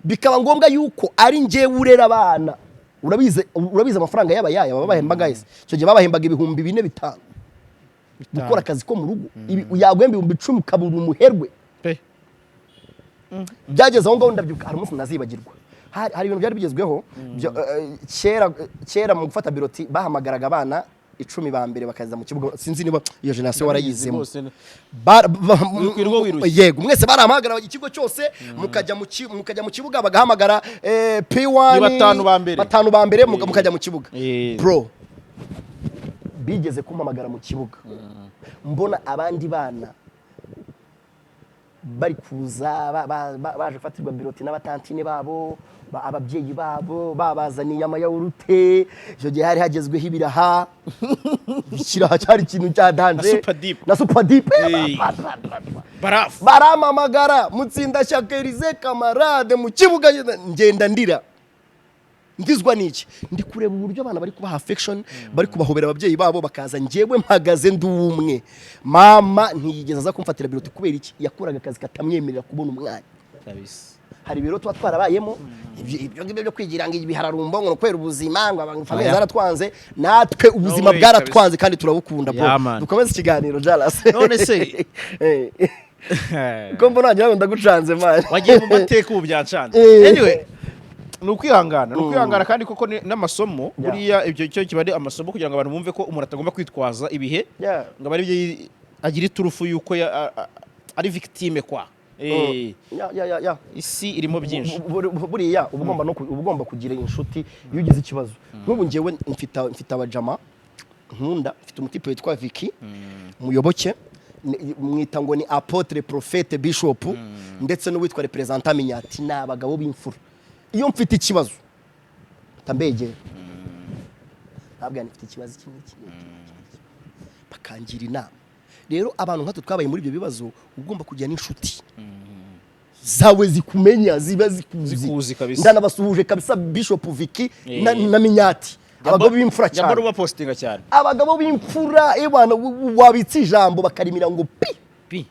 bikaba ngombwa yuko ari njyewe urera abana. Urabizi amafaranga y'abayaya baba bahemba guys, icyo gihe babahembaga 4000, 5000 gukora akazi ko mu rugo. Yaguhemba 10,000 ukabura umuherwe. Pe. Byageze aho ngaho ndabyuka, hari umunsi ntazibagirwa. Hari ibintu byari bigezweho kera mu gufata bulletin, bahamagaraga abana 10 ba mbere bakaza mu kibuga. Sinzi niba iyo génération warayizemo. Rwose. Wirirwa wirushye. Yego, mwese barahamagara ikigo cyose, mukajya mu kibuga, bagahamagara P1. Ni batanu ba mbere. Batanu ba mbere, mukajya mu kibuga. Bro, bigeze kumpamagara mu kibuga, mbona abandi bana Bari kuza baje gufatirwa bulletin n'abatantine babo, ababyeyi babo babazaniye amayawurute. Icyo gihe hari hagezweho ibiraha. Ikiraha cyari ikintu cya danger. Na Super Dip. Na Super Dip. Hey. Barafu. Baramamagara Mutsindashyaka Elize, camarade, mu kibuga. Ngenda ndira. Ndizwa n'iki? Ndi kureba uburyo abana bari kubaha affection, bari kubahobera, ababyeyi babo bakaza, njyewe mpagaze ndi umwe. Mama ntiyigeze aza kumfatira bulletin. Kubera iki? Yakoraga akazi katamwemerera kubona umwanya. Hari ibiro tuba twarabayemo, ibyo ngibyo byo kwigira ngo ibihararumbo, ngo ni ukubera ubuzima, ngo abantu famille Oya. zaratwanze. Natwe ubuzima No way, bwaratwanze kandi turabukunda, bro. Yeah, man. Dukomeze ikiganiro, Jalas. None se- Ko mbona wagira ngo ndagucanze, man. Wagiye mu mateka, ubu byancanze. Anyway, ni ukwihangana, ni ukwihangana, kandi koko ni n'amasomo. Buriya ibyo cyo kiba ari amasomo kugira ngo abantu bumve ko umuntu atagomba kwitwaza ibihe ngo abe aribyo agira iturufu y'uko ari victime kwa. Yeah. Isi irimo byinshi. Buriya uba ugomba no uba ugomba kugira inshuti iyo ugize ikibazo. Nk'ubu njyewe mfite abajama nkunda. Mfite umutipe witwa Vicky Muyoboke, mwita ngo ni apôtre, prophète, bishop, ndetse n'uwitwa représentant Minyati. Ni abagabo b'imfura. Iyo mfite ikibazo mpita mbegera, ntabwo mfite ikibazo iki n'iki n'iki n'iki n'iki, bakangira inama. Rero abantu nkatwe twabaye muri ibyo bibazo, uba ugomba kugira n'inshuti zawe zikumenya, ziba zikuzi. Zikuzi kabisa. Ndanabasuhuje kabisa, Bishop Vicky na Minyati, abagabo b'imfura Njya mbona cyane. ubapostinga cyane. Abagabo b'imfura, ebana, wabitse ijambo bakarimira ngo pi. Pi.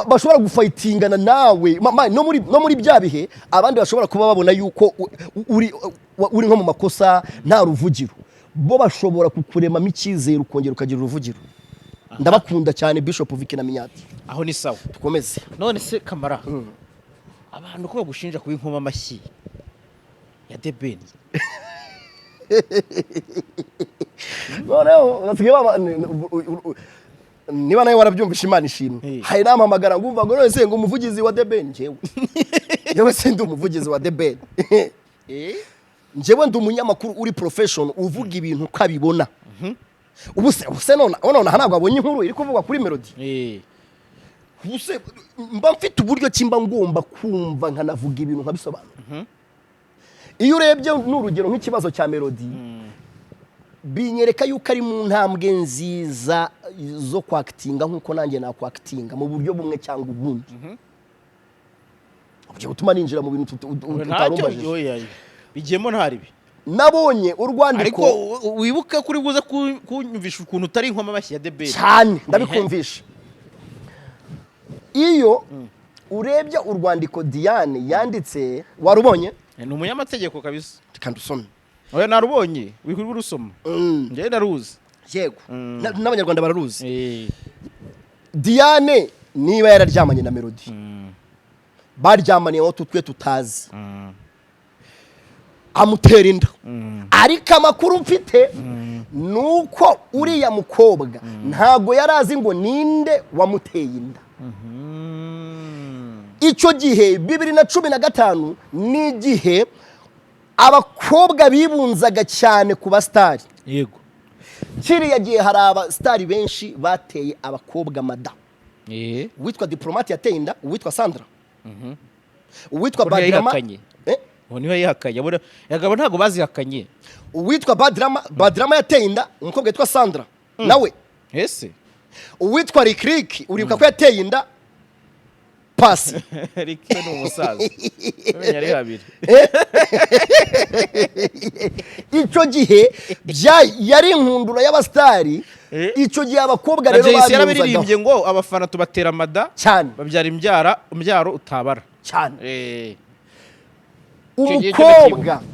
Bashobora gufightingana nawe. No muri bya bihe abandi bashobora kuba babona yuko uri nko mu makosa, nta ruvugiro, bo bashobora kukuremamo icyizere, ukongera ukagira uruvugiro. Ndabakunda cyane, Bishop Vicky na Minyati. Aho ni sawa. Dukomeze. None se kamara, abantu ko bagushinja kuba inkoma amashyi ya The Ben? Noneho basigaye niba nawe warabyumvishe, Imana ishimwe. Hari nampamagara ngo umva, ngo none se ngo umuvugizi wa The Ben. Njyewe sindi umuvugizi wa The Ben. Njyewe ndi umunyamakuru uri profession, uvuga ibintu uko abibona. Ubu se none aha ntabwo abonye inkuru iri kuvugwa kuri Melody? Ubu se mba mfite uburyo ki mba ngomba kumva nkanavuga ibintu nkabisobanura? Iyo urebye, ni urugero nk'ikibazo cya Melody, binyereka yuko ari mu ntambwe nziza zo kwactinga nk'uko nanjye nakwactinga mu buryo bumwe cyangwa ubundi. Ugiye gutuma ninjira mu bintu Ntacyo. utarumbajije. Oya, bigiyemo ntaribi. Nabonye urwandiko. Ariko wibuke kuri buze kunyumvisha ukuntu utari inkoma amashyi ya The Ben. Cyane, ndabikumvisha. Iyo urebye urwandiko Diane yanditse, warubonye? Ni umunyamategeko kabisa. Reka ndusome. Oya, narubonye, wirirwa urusoma. Njyewe ndaruzi. Yego. N'abanyarwanda bararuzi. Diane niba yararyamanye na Melody, baryamaniye aho twe tutazi, amutera inda. Ariko amakuru mfite ni uko uriya mukobwa ntabwo yari azi ngo ninde wamuteye inda. Icyo gihe, 2015, ni igihe abakobwa bibunzaga cyane ku basitari. Kiriya gihe hari abasitari benshi bateye abakobwa mada. Uwitwa Diplomate yateye inda uwitwa Sandra, uwitwa Ko Badrama. ntiyayihakanye. Eh? Ubu niwe yihakanye. Abagabo ntabwo bazihakanye. Uwitwa Badrama, Badrama yateye inda umukobwa witwa Sandra nawe. Ese? Uwitwa Rikiriki, uribuka ko yateye inda Pasi. Rick ni umusaza. Umenya ari habiri. Icyo gihe yari inkundura y'abasitari. Icyo gihe abakobwa Na rero Jay C babiyumvagaho. yarabiririmbye ngo abafana tubatera amada Cyane. babyara imbyara imbyaro utabara. Cyane. Icyo gihe cyo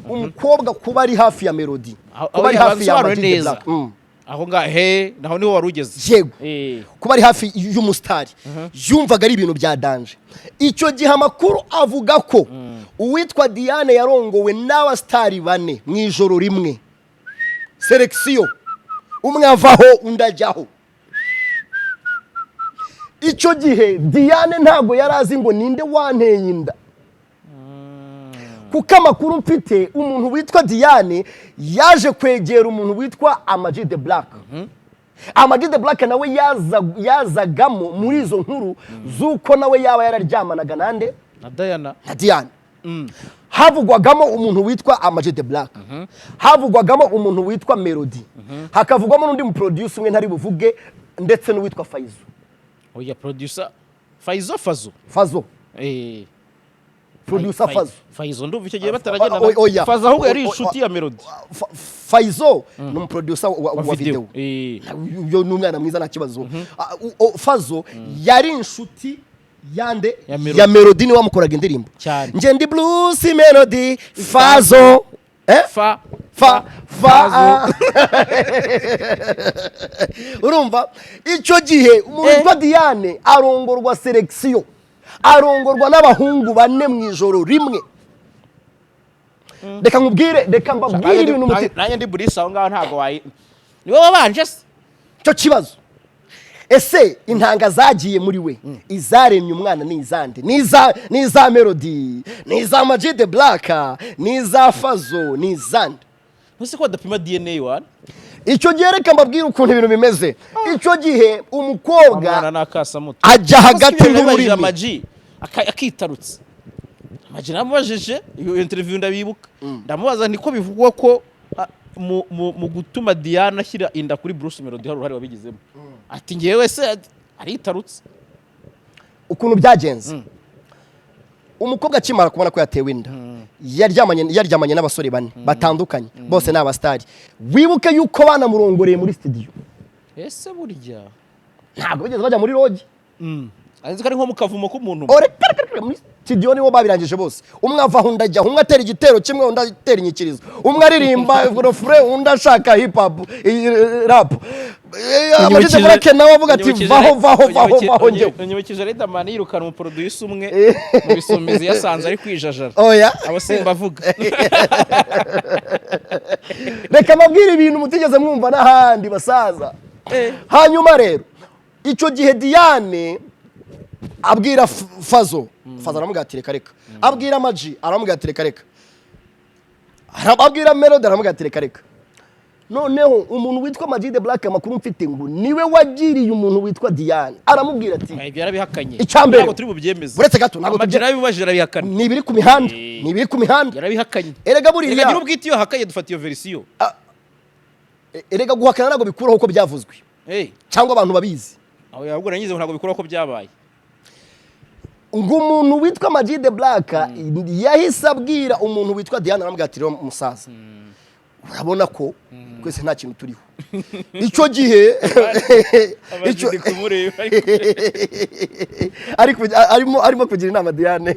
Umukobwa kuba ari hafi ya Melody, kuba ari aho hafi ya bisobanure Ama G The neza. Black. Aho ngaho he naho niho wari ugeze. Yego. Kuba ari hafi y'umusitari yumvaga ari ibintu bya danger. Icyo gihe amakuru avuga ko uwitwa Diane yarongowe n'abasitari bane mu ijoro rimwe, sélection, umwe avaho undi ajyaho. Icyo gihe Diane ntabwo yari azi ngo ninde wanteye inda, kuko amakuru mfite, umuntu witwa Diane yaje kwegera umuntu witwa Ama G The Black. Ama G The Black nawe yazagamo muri izo nkuru z'uko nawe yaba yararyamanaga nande? Na Diana. Na Diane. Havugwagamo umuntu witwa Ama G The Black, havugwagamo umuntu witwa Melody, hakavugwamo n'undi muproducer umwe ntari buvuge, ndetse n'uwitwa Faizo. Oya, producer Faizo, Fazo. Fazo. Producer Fazo. Faizo ndumva icyo gihe bataragenda. Oya. Fazo ahubwo yari inshuti ya Melody. Faizo ni umuproducer wa wa video. video. Uyo ni umwana mwiza, nta kibazo. Fazo yari inshuti yande? Ya Melody. Ya Melody, niwe wamukoraga indirimbo. Cyane. Nge ndi Bruce Melody, Fazo, eh? Fa. Fa fa. Fazo. Urumva icyo gihe umuntu witwa Diane arongorwa selection, arongorwa n'abahungu bane mu ijoro rimwe. Reka nkubwire, reka mbabwire ibintu muti Nanjye ndi Bruce aho ngaho, ntabwo wayi niwe wabanje se? Icyo kibazo, ese intanga zagiye muri we, izaremye umwana ni izande? Ni iza Melody, ni iza Ama G The Black, ni iza Fazo, ni izande? Ntuse ko badapima DNA wana? Icyo gihe, reka mbabwire ukuntu ibintu bimeze. Icyo gihe umukobwa Umwana ni akasamuto. ajya hagati nk'ururimi. Ama G akitarutse, Ama G namubajije iyo interview, ndabibuka, ndamubaza niko bivugwa ko mu gutuma Diana ashyira inda kuri Bruce Melody hari uruhare wabigizemo. Ati ngewe se? Ati, aritarutse. Ukuntu byagenze, umukobwa akimara kubona ko yatewe inda, yaryamanye n'abasore bane batandukanye, bose ni abasitari. Wibuke yuko banamurongoreye muri studio. Ese burya Ntabwo bigeze bajya muri lodge. Azi ko ari nko mu kavumo k'umuntu umwe. Ore kare kare kare, muri studio nibo babirangije bose. Umwe ava aho, undi ajya aho, umwe atera igitero kimwe, undi atera inyikirizo, umwe aririmba refrain, undi ashaka hip hop, rap. Ama G The Black nawe avuga ati: "Vaho, vaho, vaho, vaho njyewe." Unyibukije Riderman yirukana umuproducer umwe mu bisumizi yasanze ari kwijajara. Oya. Abo simbavuga. Reka mbabwire ibintu mutigeze mwumva n'ahandi, basaza. Hanyuma rero icyo gihe Diane abwira Fazo, Fazo aramubwira ati: "Reka reka." Abwira Ama G, aramubwira ati: "Reka reka." Abwira Melody, aramubwira ati: "Reka reka." Noneho umuntu witwa Ama G The Black, amakuru mfite ngo niwe wagiriye umuntu witwa Diane, aramubwira ati Ibyo yarabihakanye. Icya mbere. Ntabwo turi bubyemeze. Uretse gato, ntabwo Ama G yarabibajije, arabihakana. Ni ibiri ku mihanda, ni ibiri ku mihanda. Yarabihakanye. Erega buriya Reka nyir'ubwite iyo ahakanye dufata iyo version. Erega guhakana ntabwo bikuraho ko byavuzwe cyangwa abantu babizi. Aho ahubwo nanyize ngo ntabwo bikuraho ko byabaye. Ngo umuntu witwa Ama G The Black yahise abwira umuntu witwa Diane, aramubwira ati: "Rero musaza, urabona ko twese nta kintu turiho." Icyo gihe Ama G kumureba ariko arimo kugira inama Diane: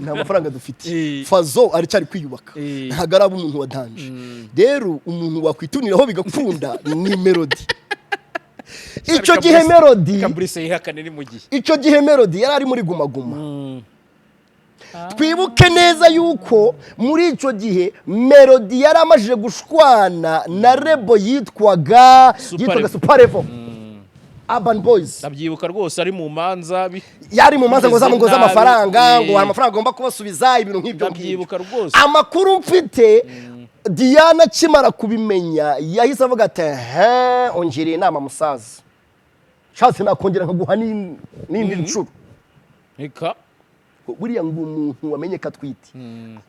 "Nta mafaranga dufite, Fazo aracyari kwiyubaka, ntabwo araba umuntu wa danger. Rero umuntu wakwituniraho bigakunda ni Melody." Icyo gihe Melody Kabrise yihakane ni mu gihe. Icyo gihe Melody yari ari muri Guma Guma. Twibuke neza yuko muri icyo gihe Melody yari amajije gushwana na label yitwaga Super yitwaga Level. Super Level, Urban Boys. Ndabyibuka rwose, ari mu manza Yari mu manza ngo bimeze ngo z'amafaranga, nabi. ngo hari amafaranga agomba kubasubiza, ibintu nk'ibyo ngibyo. Ndabyibuka rwose. Amakuru mfite, Diana akimara kubimenya yahise avuga ati: "He, ongereye inama musaza, nshatse nakongera nkaguha n'indi nshuro." Reka. Buriya ngo umuntu wamenye ko atwite,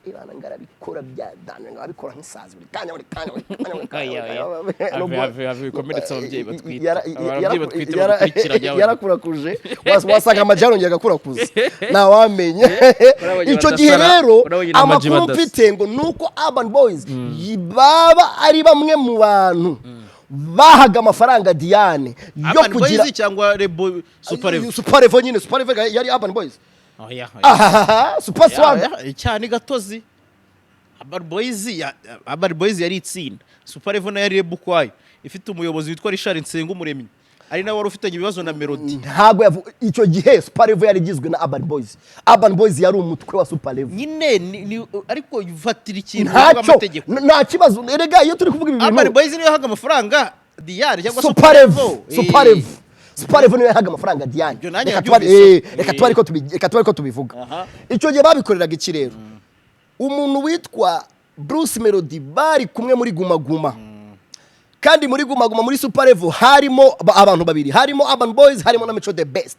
Ibana ngo arabikora bya dane, ngo arabikora nk'isazi buri kanya, buri kanya, buri kanya, buri kanya, Oya, buri oya. kanya. Have, have, have, bikomeretsa ababyeyi batwite. Ababyeyi batwite badukurikiranye abana. Yarakurakuje. Wasanga Ama G yarongeye agakurakuza, ntawamenya. Urabonye Icyo gihe badasara, rero urabonye na Ama G amakuru badasa. mfite ngo ni uko Urban Boys baba ari bamwe mu bantu bahaga amafaranga Diane yo Urban kugira Boys cyangwa label Super Level? Super Level nyine. Super Level yari Urban Boys. Oya, oya. Ahahaha, Super Swag. Ya, cyane gatozi. Urban Boys yari itsinda, Super Level nayo yari label ukwayo ifite umuyobozi witwa Richard Nsengumuremyi, ari nawe wari ufitanye ibibazo na Melody. Ntabwo icyo gihe Super Level yari igizwe na Urban Boys. Urban Boys yari umutwe wa Super Level. Nyine ariko ufatira ikintu Ntacyo amategeko. Nta kibazo. Erega iyo turi kuvuga ibi Urban bintu, Boys niyo yahaga amafaranga Diane cyangwa Super Level, Super Level, Super Level niyo yahaga amafaranga Diane. Ibyo nanjye Reka tuba nabyumvise. reka tuba ariko tubivuga. Icyo gihe babikoreraga iki rero? Umuntu witwa Bruce Melody bari kumwe muri Guma Guma. Kandi muri Guma Guma, muri Super Level, harimo abantu babiri, harimo Urban Boys, harimo na Mico The Best.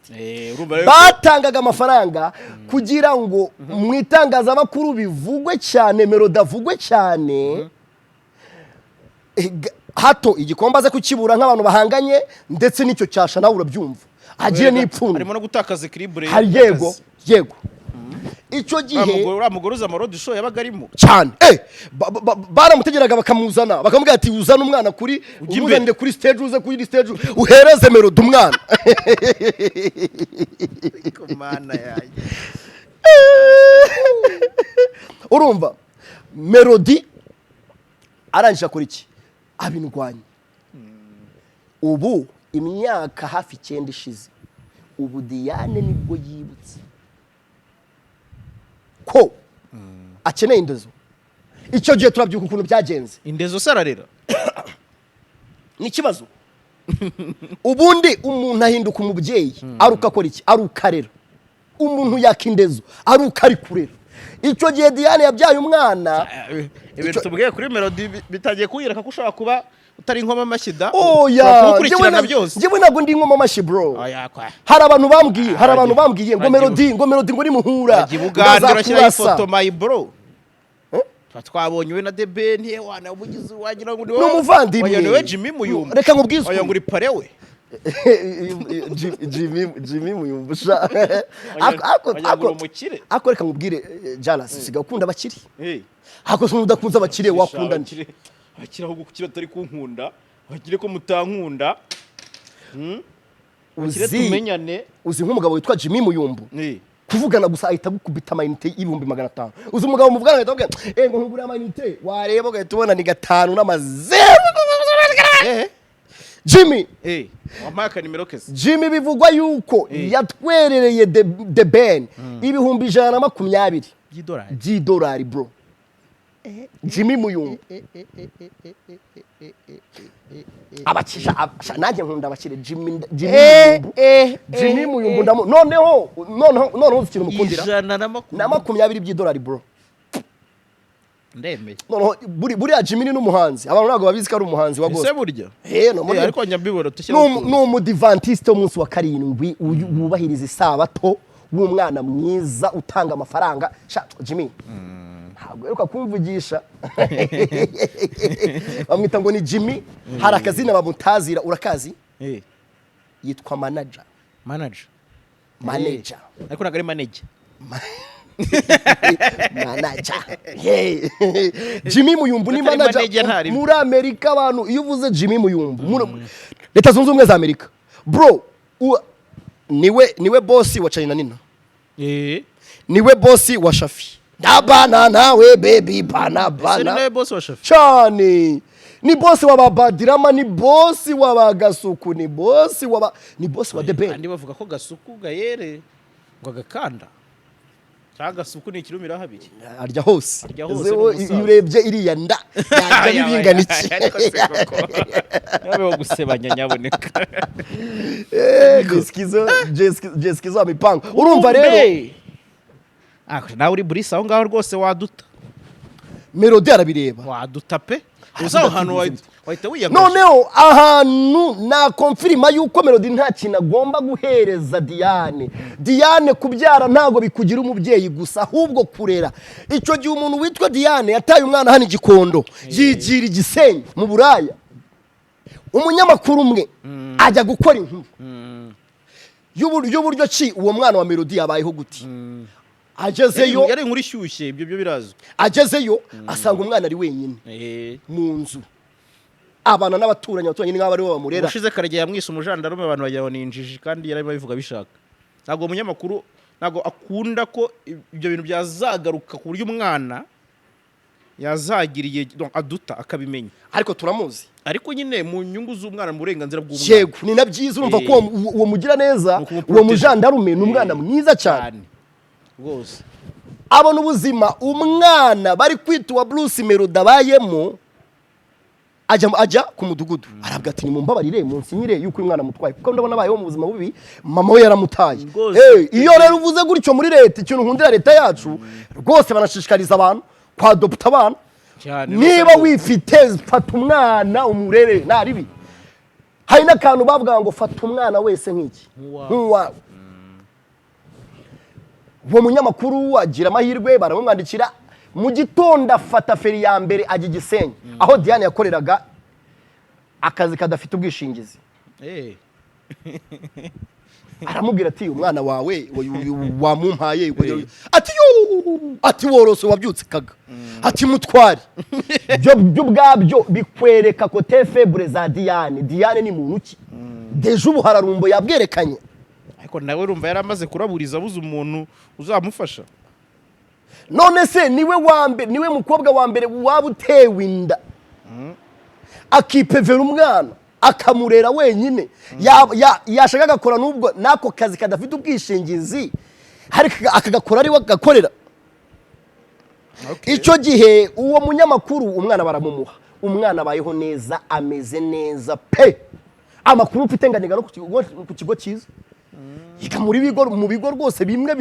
Urumva rero Batangaga amafaranga kugira ngo mu itangazamakuru bivugwe cyane, Melody avugwe cyane. Hato igikombe aze kukibura nk'abantu bahanganye, ndetse n'icyo cyasha nawe urabyumva, agire n'ipfundo. Harimo no gutakaza equilibre. Hari, yego, icyo gihe Uriya mugore uza ama road show yabaga arimo. Cyane. Baramutegeraga bakamuzana, bakamubwira ati: "Uzane umwana kuri Ujye imbere." Umuzanire kuri stage, uze kuri stage uhereze Melody umwana." Mana yanjye! Urumva Melody arangije akora iki? Abindwanya. Ubu imyaka hafi 9 ishize, ubu Diane nibwo yibutse ko akeneye indezo. Icyo gihe turabyuka ukuntu byagenze. Indezo se ararera? Ni ikibazo. Ubundi umuntu ahinduka umubyeyi ari uko akora iki? Ari uko arera. Umuntu yaka indezo ari uko ari kurera. Icyo gihe Diane yabyaye umwana. Ibintu tubwiye kuri Melody bitangiye kunyereka ko ushobora kuba utari inkoma amashyi da. Oya. Ushobora kuwukurikirana byose. Njyewe ntabwo ndi inkoma amashyi, bro. Oya, kwa. Hari abantu bambwiye ngo Wagiye- Melody, ngo Melody ngo nimuhura Wajya i Bugande urashyiraho ngazakurasa. ifoto, my bro. Tuba twabonye we na The Ben, wana umugizi wagira ngo ni Ni umuvandimwe. Oya, ni we Jimmy Muyumbu. Reka nkubwize Oya, ukuri. ngo uri pare we. Jimmy Muyumbu sha. Wagira ngo uri umukire. Ako reka nkubwire, Jalas, usigaye ukunda abakire. Eh. Ako se udakunze abakire wakunda nde? Abakire ahubwo kuki batari kunkunda? Abakire ko mutankunda? Abakire tumenyane. Uzi nk'umugabo witwa Jimmy Muyumbu, kuvugana gusa ahita agukubita amayinite y'500,000. Uzi umugabo muvugana agahita akubwira ngo nkugure amayinite, wareba ugahita ubona ni gatanu n'amazeru. Jimmy. Wampaye akanimero kese. Jimmy bivugwa yuko yatwerereye The Ben 120,000 by'idolari. By'idolari, bro. Jimmy Muyumbu abakisha nanjye nkunda abakire. Jimmy, Jimmy Muyumbu, Jimmy Muyumbu, ndamu noneho uzi ikintu mukundira? Ijana na Na makumyabiri makumyabiri by'idolari, bro. Ndemeye. Noneho buriya Jimmy ni n'umuhanzi, abantu ntabwo babizi ko ari umuhanzi wa Ese gospel. burya? No muri Ariko njya mbibona ni tushyiraho ni umudivantiste w'umunsi wa karindwi, wubahiriza isabato, w'umwana mwiza utanga amafaranga. Sha Jimmy ntabwo aheruka kumvugisha. Bamwita ngo ni Jimmy. Hari akazina bamutazira, urakazi? Yitwa Manager. Manager. Manager. Ariko ntabwo ari manager. Manager. Hey. Jimmy Muyumbu ni Atari manager manager, ntari. Muri Amerika. Abantu iyo uvuze Jimmy Muyumbu muri Leta Zunze Ubumwe za Amerika, bro, niwe boss wa Charly na Nina. Niwe boss wa Shafi ndabana nawe baby bana Ese ni bana. nawe boss wa Shafi? Cyane. Ni boss wa ba Badirama, ni boss wa ba Gasuku, ni boss wa The Ben. Kandi bavuga ko Gasuku gayere ngo agakanda cyangwa Gasuku ni ikirumira habiri. Arya hose. Arya hose, Ese ni wowe umusaza. iyo urebye iriya nda yarya n'ibingana iki? Ariko se koko yabeho gusebanya nyaboneka. Jeskizo, Jeskizo mipango. Urumva rero Ah, nawe uri burisa aho ngaho rwose waduta. Melody arabireba. Waduta pe. Uza aho hantu wahita wiyagaje. Noneho ahantu nakonfirima yuko Melody nta kintu agomba guhereza Diane. Diane, kubyara ntabwo bikugira umubyeyi gusa, ahubwo kurera. Icyo gihe umuntu witwa Diane yataye umwana hano i Gikondo, yigira igisenyi mu Buraya. Umunyamakuru umwe ajya gukora inkuru y'uburyo ki uwo mwana wa Melody yabayeho gute. Agezeyo, Yari inkuru ishyushye, ibyo byo birazwi. Agezeyo asanga umwana ari wenyine mu nzu, abana n'abaturanyi. Abaturanyi ni nk'abo aribo bamurera. Ubushize Karegeya yamwise umujandarume, abantu bagira ngo ni injiji, kandi yarimo abivuga abishaka. Ntabwo uwo munyamakuru ntabwo akunda ko ibyo bintu byazagaruka, ku buryo umwana yazagira igihe, donc aduta akabimenya. Ariko turamuzi. Ariko nyine mu nyungu z'umwana, mu burenganzira bw'umwana. Yego, ni na byiza. Urumva ko uwo mugira neza, Ni ukumuprotege. uwo mujandarume ni umwana mwiza cyane. Cyane rwose. Abona ubuzima umwana bari kwita uwa Bruce Melody abayemo. Ajya ku mudugudu, arabwira ati: "Nimumbabarire munsinyire yuko uyu mwana amutwaye, kuko ndabona abayeho mu buzima bubi, mama we yaramutaye." Rwose. Iyo rero uvuze gutyo muri leta, ikintu nkundira leta yacu rwose, banashishikariza abantu kwadopta abana. Cyane. Niba wifite, fata umwana umurere nta ribi. Hari n'akantu bavuga ngo fata umwana wese nk'iki? Nk'uwawe. Nk'uwawe. Uwo munyamakuru agira amahirwe, baramumwandikira. Mu gitondo afata feri ya mbere, ajya i Gisenyi aho Diane yakoreraga akazi kadafite ubwishingizi. Aramubwira ati: "Umwana wawe wamumpaye?" Ati: "Yuuu!" Ati: "Worose wabyutse kaga." Ati: "Mutware." Ibyo byo ubwabyo bikwereka côté faible za Diane. Diane ni muntu ki? Déjà ubu hararumbo yabwerekanye. Ariko nawe urumva yari amaze kuraburiza, abuze umuntu uzamufasha. None se niwe wa mbere, niwe mukobwa wa mbere waba utewe inda akipevera umwana akamurera wenyine, yashaka agakora n'ubwo n'ako kazi kadafite ubwishingizi, ariko akagakora ari we agakorera? Icyo gihe uwo munyamakuru umwana baramumuha, umwana abayeho neza, ameze neza pe. Amakuru mfite nganiga no ku kigo cyiza, yiga muri bigo, mu bigo rwose bimwe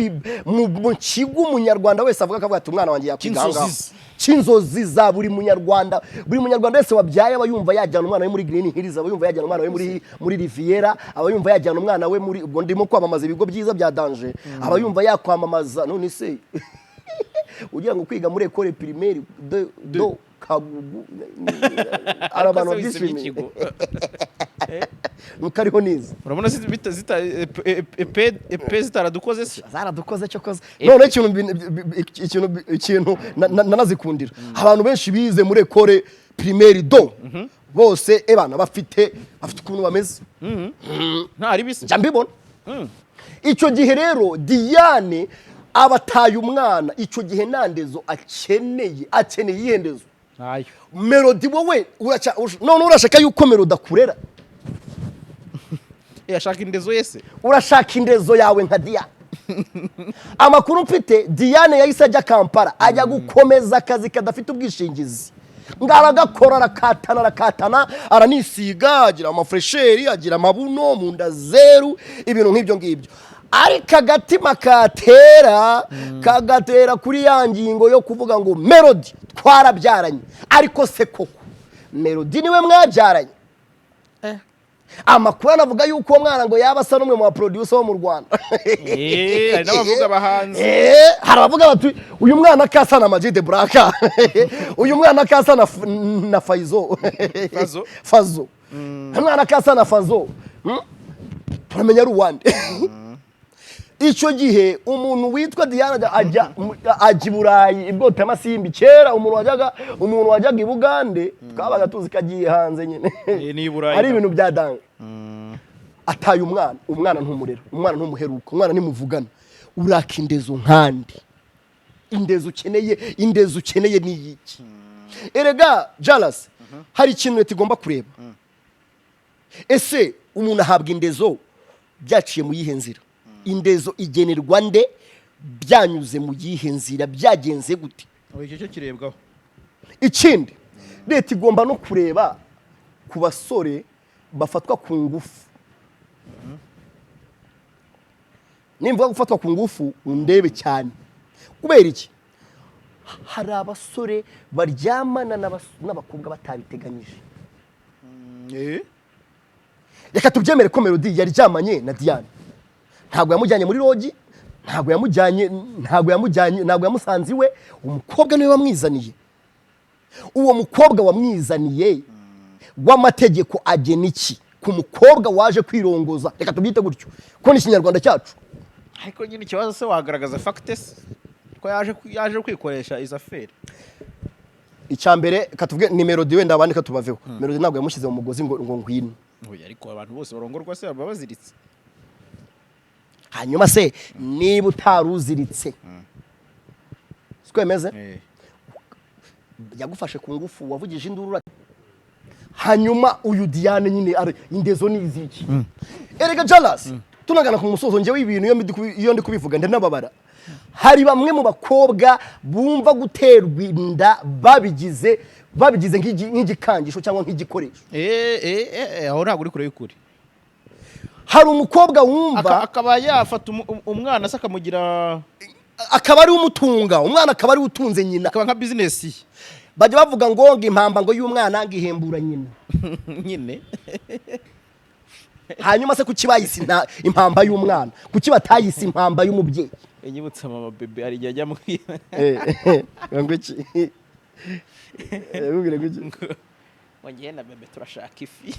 mu kigo umunyarwanda wese avuga, akavuga ati: "Umwana wanjye yakwiga aha ngaha." Cy'inzozi ze. Cy'inzozi za buri munyarwanda. Buri munyarwanda wese wabyaye aba yumva yajyana umwana we muri Green Hills, aba yumva yajyana umwana we muri Riviera, aba yumva yajyana umwana we muri, ubwo ndimo kwamamaza ibigo byiza bya danger, aba yumva yakwamamaza. None se ugira ngo kwiga muri école primaire de Kagugu hari abantu Ariko se wisebye babyishimiye? Ikigo. Nuko ariho nize. Urabona se bita zita epe zitaradukoze se? Zaradukoze cyo koze. None ikintu ikintu nanazikundira, abantu benshi bize muri école primaire do bose ebana bafite ukuntu bameze. Nta ribisi. Njya mbibona. Icyo gihe rero Diane abataye umwana. Icyo gihe nta ndezo akeneye. Akeneye iyihe ndezo? Ntayo. Melody, wowe none urashaka yuko Melody akurera? Ashaka indezo yese. Urashaka indezo yawe nka Diane. Amakuru mfite, Diane yahise ajya Kampala, ajya gukomeza akazi kadafite ubwishingizi, ngo aragakora, arakatana, arakatana, aranisiga, agira amafraîcheur, agira amabuno mu nda zeru, ibintu nk'ibyo ngibyo. Ariko agatima katera kagatera kuri ya ngingo yo kuvuga ngo Melody twarabyaranye. Ariko se koko Melody niwe mwabyaranye? Amakuru anavuga yuko uwo mwana ngo yaba asa n'umwe mu baproducer wo mu Rwanda. Hari n'abavuga abahanzi. Hari abavuga bati: "Uyu mwana kasa na Majid Black, uyu mwana kasa na Faizo." Fazo. Fazo. Uyu mwana kasa na Fazo. Turamenya ari uwande. Icyo gihe umuntu witwa Diana ajya i Burayi ibwota amasimbi. Kera umuntu wajyaga i Bugande twabaga tuzi ko agiye hanze nyine. Ni i Burayi. Ari ibintu bya danger. Ataye umwana, umwana ntumurera, umwana ntumuheruka, umwana ntimuvugana. Uraka indezo nkandi? Indezo ukeneye, indezo ukeneye ni iyiki? Erega Jalas, hari ikintu leta igomba kureba. Ese umuntu ahabwa indezo byaciye mu yihe nzira? Indezo igenerwa nde? Byanyuze mu yihe nzira? Byagenze gute? Oya, icyo cyo kirebwaho. Ikindi, leta igomba no kureba ku basore bafatwa ku ngufu. Nimvuga gufatwa ku ngufu undebe cyane. Kubera iki? Hari abasore baryamana n'abakobwa batabiteganyije. Reka tubyemere ko Melody yaryamanye na Diane. Ntabwo yamujyanye muri lodge, ntabwo yamujyanye, ntabwo yamusanze iwe. Umukobwa niwe wamwizaniye. Uwo mukobwa wamwizaniye, w'amategeko agena iki ku mukobwa waje kwirongoza? Reka tubyite gutyo ko ni ikinyarwanda cyacu. Ariko nyine ikibazo se, wagaragaza facts ko yaje kwikoresha izo affaire? Icya mbere, reka tuvuge ni Melody, wenda abandi tubaveho. Melody ntabwo yamushyize mu mugozi ngo ngwino. Oya, ariko abantu bose barongorwa se baba baziritse? Hanyuma se niba utaruziritse, siko bimeze? Yagufashe ku ngufu, wavugije induru. Hanyuma uyu Diane nyine indezo ni iziki? Erega Jalas, tunagana ku musozo, njyewe ibintu iyo ndi kubivuga ndanababara. Hari bamwe mu bakobwa bumva guterwa inda babigize nk'igikangisho cyangwa nk'igikoresho. Aho ntabwo uri kure y'ukuri. Hari umukobwa wumva Akaba yafata umwana se akamugira akaba ari we umutunga umwana, akaba ari we utunze nyina. Akaba nka business ye. Bajya bavuga ngo impamba ngo y'umwana ngo ihembura nyina. Nyine. Hanyuma se kuki bayise impamba y'umwana? Kuki batayise impamba y'umubyeyi? Inyibutsa mama bebe, hari igihe ajya amubwira. Ngo iki? Yakubwira ngo iki? Ngo ngewe na bebe turashaka ifi.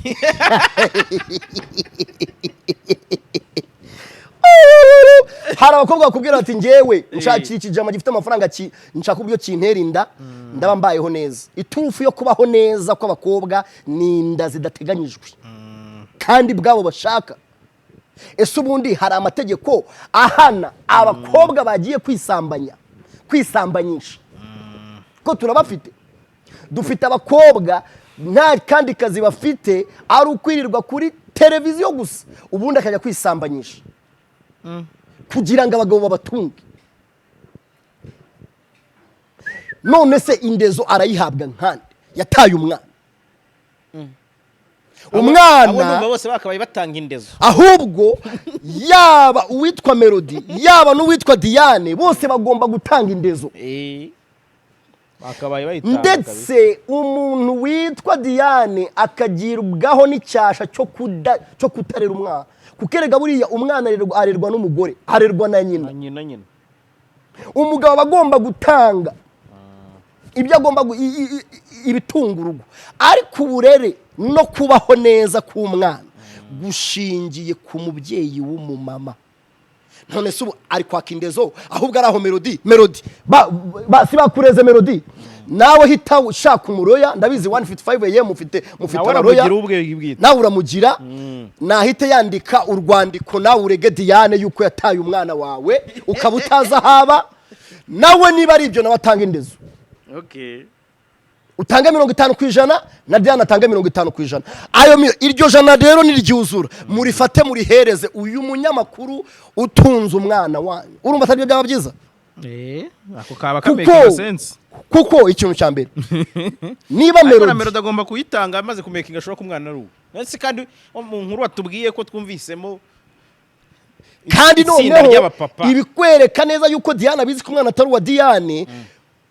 Hari abakobwa bakubwira bati: "Ngewe nshakira ikijama gifite amafaranga, nshaka uburyo kintera inda, ndaba mbayeho neza." Iturufu yo kubaho neza kw'abakobwa ni inda zidateganyijwe kandi bwabo bashaka. Ese ubundi hari amategeko ahana abakobwa bagiye kwisambanya, kwisambanyisha? Ko turabafite, dufite abakobwa nta kandi kazi bafite ari ukwirirwa kuri televiziyo gusa, ubundi akajya kwisambanyisha kugira ngo abagabo babatunge. None se indezo arayihabwa nkande yataye umwana? Abo Umwana numva bose bakabaye batanga indezo. Ahubwo yaba uwitwa Melody, yaba n'uwitwa Diane, bose bagomba gutanga indezo. Bakabaye bayitanga kabisa. Ndetse umuntu witwa Diane akagirwaho n'icyasha cyo kutarera umwana, kuko erega buriya umwana arerwa n'umugore, arerwa na nyina. Na nyina nyina. Umugabo aba agomba gutanga ibyo agomba ibitunga urugo, ariko uburere no kubaho neza k'umwana gushingiye ku mubyeyi w'umumama. None se ubu ari kwaka indezo? Ahubwo ari aho Melody si bakureze Melody, nawe hita ushaka umuroya. Ndabizi 155 AM mufite Nawe abaroya. aramugira ubwe bwite. Nawe uramugira, nahite yandika urwandiko, nawe urege Diane yuko yataye umwana wawe ukaba utazi aho aba. Nawe niba ari ibyo, nawe atanga indezo. Utange 50% na Diane atange 50%. Ayo iryo jana rero niryuzura, murifate murihereze uyu munyamakuru utunze umwana wanyu. Urumva atari byo byaba byiza? Ako kaba Kuko kamakinga sense. Kuko ikintu cya mbere, niba Ariko na Melody Melody agomba kuyitanga amaze kumakinga sure ko umwana ari uwe. Ndetse kandi mu nkuru watubwiye ko twumvisemo Kandi itsinda noneho ry'abapapa. ibikwereka neza yuko Diane abizi ko umwana atari uwa Diane,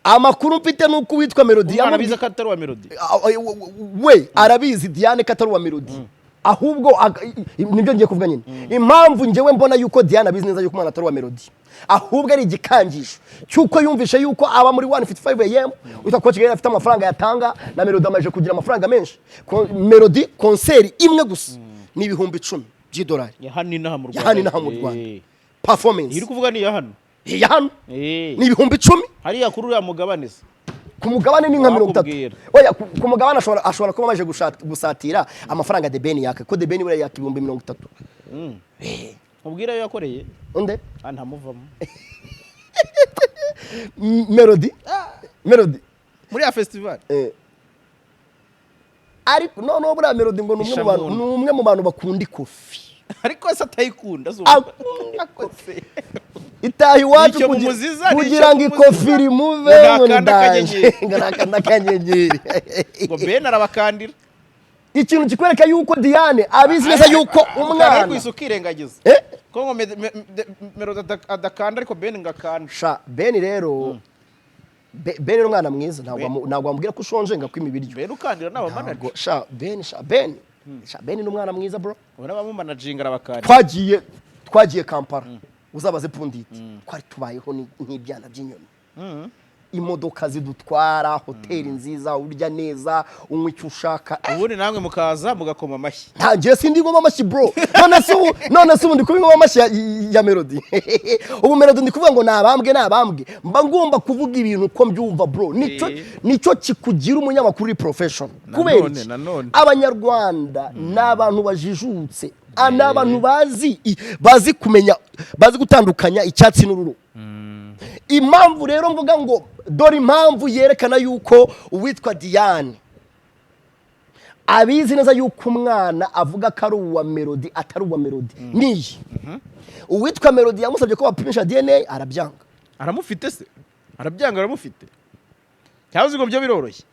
amakuru mfite ni uko uwitwa Melody Umwana abizi ko atari uwa Melody. We arabizi, Diane, ko atari uwa Melody. Ahubwo nibyo ngiye kuvuga nyine, impamvu ngewe mbona yuko Diane abizi neza yuko umwana atari uwa Melody, ahubwo ari igikangisho cy'uko yumvishe yuko aba muri 155 AM witwa Coach Gael afite amafaranga yatanga, na Melody amaze kugira amafaranga menshi. Melody concert imwe gusa ni 10,000 by'idolari. Ya hano inaha mu Rwanda. Ya hano inaha mu Rwanda. Performance. Iri kuvuga ni iya hano. Ya hano ni 10,000. Hariya kuri uriya mugabane se? Ku mugabane ni nka 30. Wakubwira. Oya, ku mugabane ashobora kuba amaze gusatira amafaranga The Ben yaka, ko The Ben buriya yaka 30,000. Mubwire ayo yakoreye. Unde? Ah, ntamuvamo. Melody. Muri ya festival. Ariko noneho buriya Melody ngo ni umwe mu bantu Ishamunda. ni umwe mu bantu bakunda ikofi. Ariko se atayikunda zo? Akunda Ikofi. Itaha iwacu Nicyo mumuziza, nicyo kugira ngo mumuziza. ikofi rimuve Ngo ngo ni ntakanda danger. akanyenyeri. Ngo nakanda akanyenyeri. Ngo Ben arabakandira. Ikintu kikwereka yuko Diane abizi neza yuko Umwana umwana kwisa ukirengagiza. Eh? Ko ngo Melody adakanda, ariko Ben ngo akanda. Sha, Ben rero, Ben ni umwana mwiza, ntabwo wamubwira ko ushonje ngo akwime ibiryo. Ben ukandira n'aba manager. Sha Ben, sha Ben, sha Ben ni umwana mwiza, bro. Ubona abamumanaginga arabakandira. Twagiye Kampala, uzabaze Pundit, twari tubayeho nk'ibyana by'inyoni, imodoka zidutwara, hoteli nziza, urya neza, unywa icyo ushaka. Ubundi namwe mukaza mugakoma amashyi. Nta, ngiye sindi ngoma amashyi, bro. None se ubu ndi kuba ingoma amashyi ya Melody? Ubu Melody ndi kuvuga ngo nabambwe, nabambwe, mba ngomba kuvuga ibintu uko mbyumva, bro. Nicyo nicyo kikugira umunyamakuru uri professional. Kubera iki? Nanone. Abanyarwanda ni abantu bajijutse. Ni abantu bazi kumenya, bazi gutandukanya icyatsi n'ururo. Impamvu rero mvuga ngo dore impamvu yerekana yuko uwitwa Diane abizi neza yuko umwana avuga ko ari uwa Melody atari uwa Melody niyi: uwitwa Melody yamusabye ko bapimisha DNA, arabyanga. Aramufite se? Arabyanga, aramufite, cyangwa uzi ngo byo biroroshye?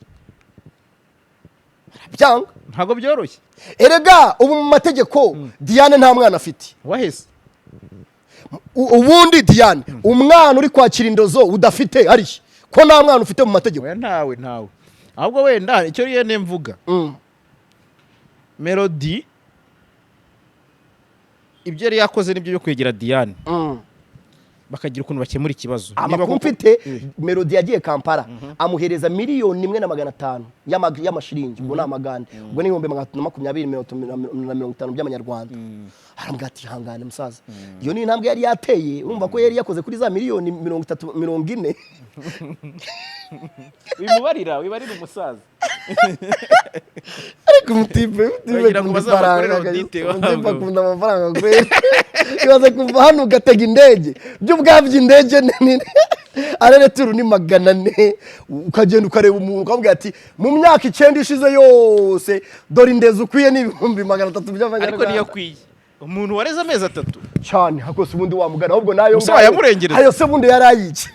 Arabyanga. Ntabwo byoroshye. Erega ubu mu mategeko Diane nta mwana afite. Wahese? Ubundi Diane, umwana uri kwakira indozo udafite arihe, ko nta mwana ufite mu mategeko? Oya, ntawe, ntawe. Ahubwo wenda icyo rero mvuga, Melody ibyo yari yakoze nibyo byo kwegera Diane, bakagira ukuntu bakemura ikibazo. Niba Amakuru mfite, Melody yagiye Kampala, amuhereza 1,500,000 y'amashiringi, ubwo ni amagande, ubwo ni 320,000 na 50 by'amanyarwanda. Arambwira ati: "Hangane musaza." Iyo ni intambwe yari yateye. Urumva ko yari yakoze kuri za miliyoni 30, 40. Wimubarira, wibarira umusaza. Ariko umutipe, umutipe Bagira ngo akunda bazabakorere ifaranga. audit. Umutipe Wabwo. akunda amafaranga kweli. Ibaze kuva hano ugatega indege, byo ubwabyo indege nini aller-retour ni 400, ukagenda ukareba umuntu ukamubwira ati: "Mu myaka 9 ishize yose, dore indezo ukwiye ni 300,000 Ariko niyo by'amanyarwanda." akwiye umuntu wareze amezi 3. Cyane hakose ubundi wamugana ahubwo nayo Gusa ngayo. wayamurengereza. Ayo se bundi yari ayiki?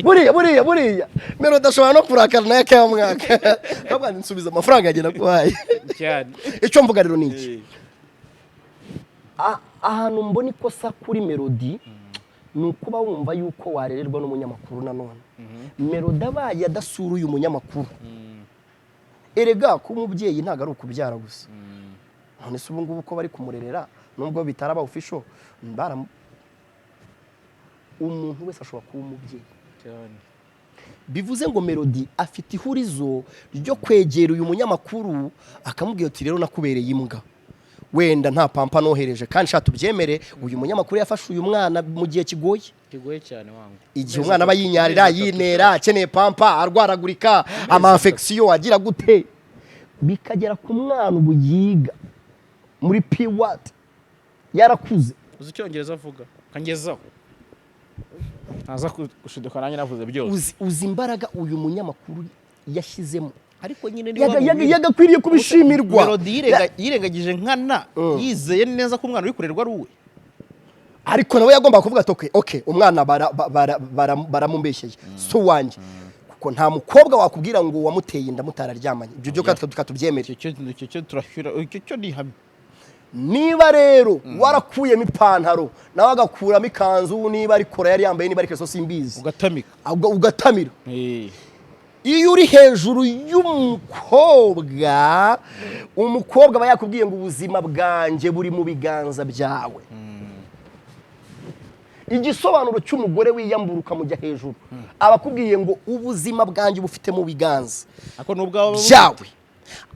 Buriya buriya buriya Melody ashobora no kurakara nayo akayamwaka, akavuga ati: "Nsubiza amafaranga yanjye naguhaye." Cyane. Icyo mvuga rero ni iki: ahantu mbona ikosa kuri Melody ni ukuba wumva yuko warererwa n'umunyamakuru. Nanone Melody abaye adasura uyu munyamakuru, erega kuba umubyeyi ntabwo ari ukubyara gusa. None se ubu ngubu ko bari kumurerera, nubwo bitaraba official, umuntu wese ashobora kuba umubyeyi. Cyane. Bivuze ngo Melody afite ihurizo ryo kwegera uyu munyamakuru akamubwira ati: "Rero nakubereye imbwa, wenda nta pampa nohereje." Kandi sha tubyemere, uyu munyamakuru yafashe uyu mwana mu gihe kigoye. Kigoye cyane wangu. Igihe umwana aba yinyarira, yinera, akeneye pampa, arwaragurika, ama infection agira gute, bikagera ku mwana ubu yiga muri P1, yarakuze. Uzi icyongereza avuga kangezaho, ntaza gushiduka nanjye navuze byose. Uzi imbaraga uyu munyamakuru yashyizemo? Ariko nyine Yagakwiriye kubishimirwa. Melody yirengagije nkana, yizeye neza ko umwana uri kurerwa ari uwe. Ariko nawe yagombaga kuvuga ati: Okay, umwana baramumbeshyeye, si uwanjye." Kuko nta mukobwa wakubwira ngo wamuteye inda mutararyamanye. Ibyo byo tubyemere. Icyo turashyira, icyo cyo ni ihame. Niba rero warakuyemo ipantaro, nawe agakuramo ikanzu, niba ari kora yari yambaye, niba ari keso, simbizi. Ugatamika. Ugatamira. Iyo uri hejuru y'umukobwa, umukobwa aba yakubwiye ngo: "Ubuzima bwanjye buri mu biganza byawe." Igisobanuro cy'umugore wiyambura ukamujya hejuru, aba akubwiye ngo: "Ubuzima bwanjye bufite mu biganza Ariko nubwo byawe."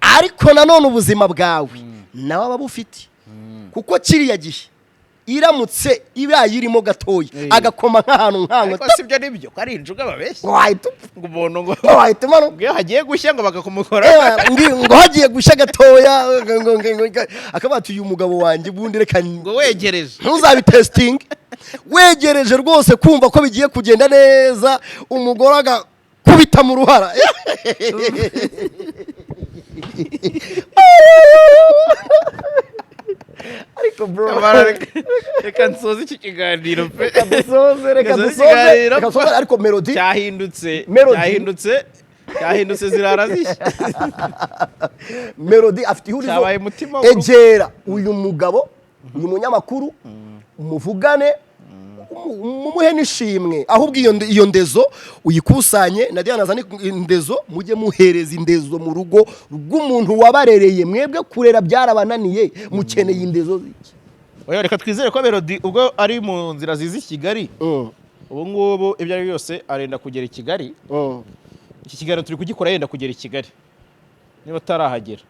Ariko nanone ubuzima bwawe nawe aba bufite, kuko kiriya gihe iramutse ibaye irimo gatoya, agakoma nk'ahantu nk'ahantu. Ariko si byo, nibyo ko ari injuga babeshya? Wahita upfa. Ngo umuntu ngo Wahita umanuka. ngo iyo hagiye gushya ngo bakakumukora. Ngo hagiye gushya gatoya, akavuga ati: "Uyu mugabo wanjye ubundi reka." Ngo wegereje. Ntuzabitesitinge wegereje rwose, kumva ko bigiye kugenda neza, umugore agakubita mu ruhara. Ariko bro, Kamara, reka nsoze iki kiganiro pe. Reka dusoze, reka Reka dusoze. ikiganiro. Reka dusoze, ariko Melody Cyahindutse. Melody. Cyahindutse, cyahindutse, zirara zishya. Melody afite ihurizo. Cyabaye umutima w'urugo. Egera uyu mugabo, uyu munyamakuru, muvugane, mumuhe n'ishimwe. Ahubwo iyo ndezo uyikusanye na Diana, azane indezo, mujye muhereza indezo mu rugo rw'umuntu wabarereye. Mwebwe kurera byarabananiye, mukeneye indezo ziki? Oya, reka twizere ko Melody ubwo ari mu nzira ziza i Kigali, ubu ngubu ibyo ari byo byose arenda kugera i Kigali. Iki kiganiro turi kugikora yenda kugera i Kigali, niba atarahagera.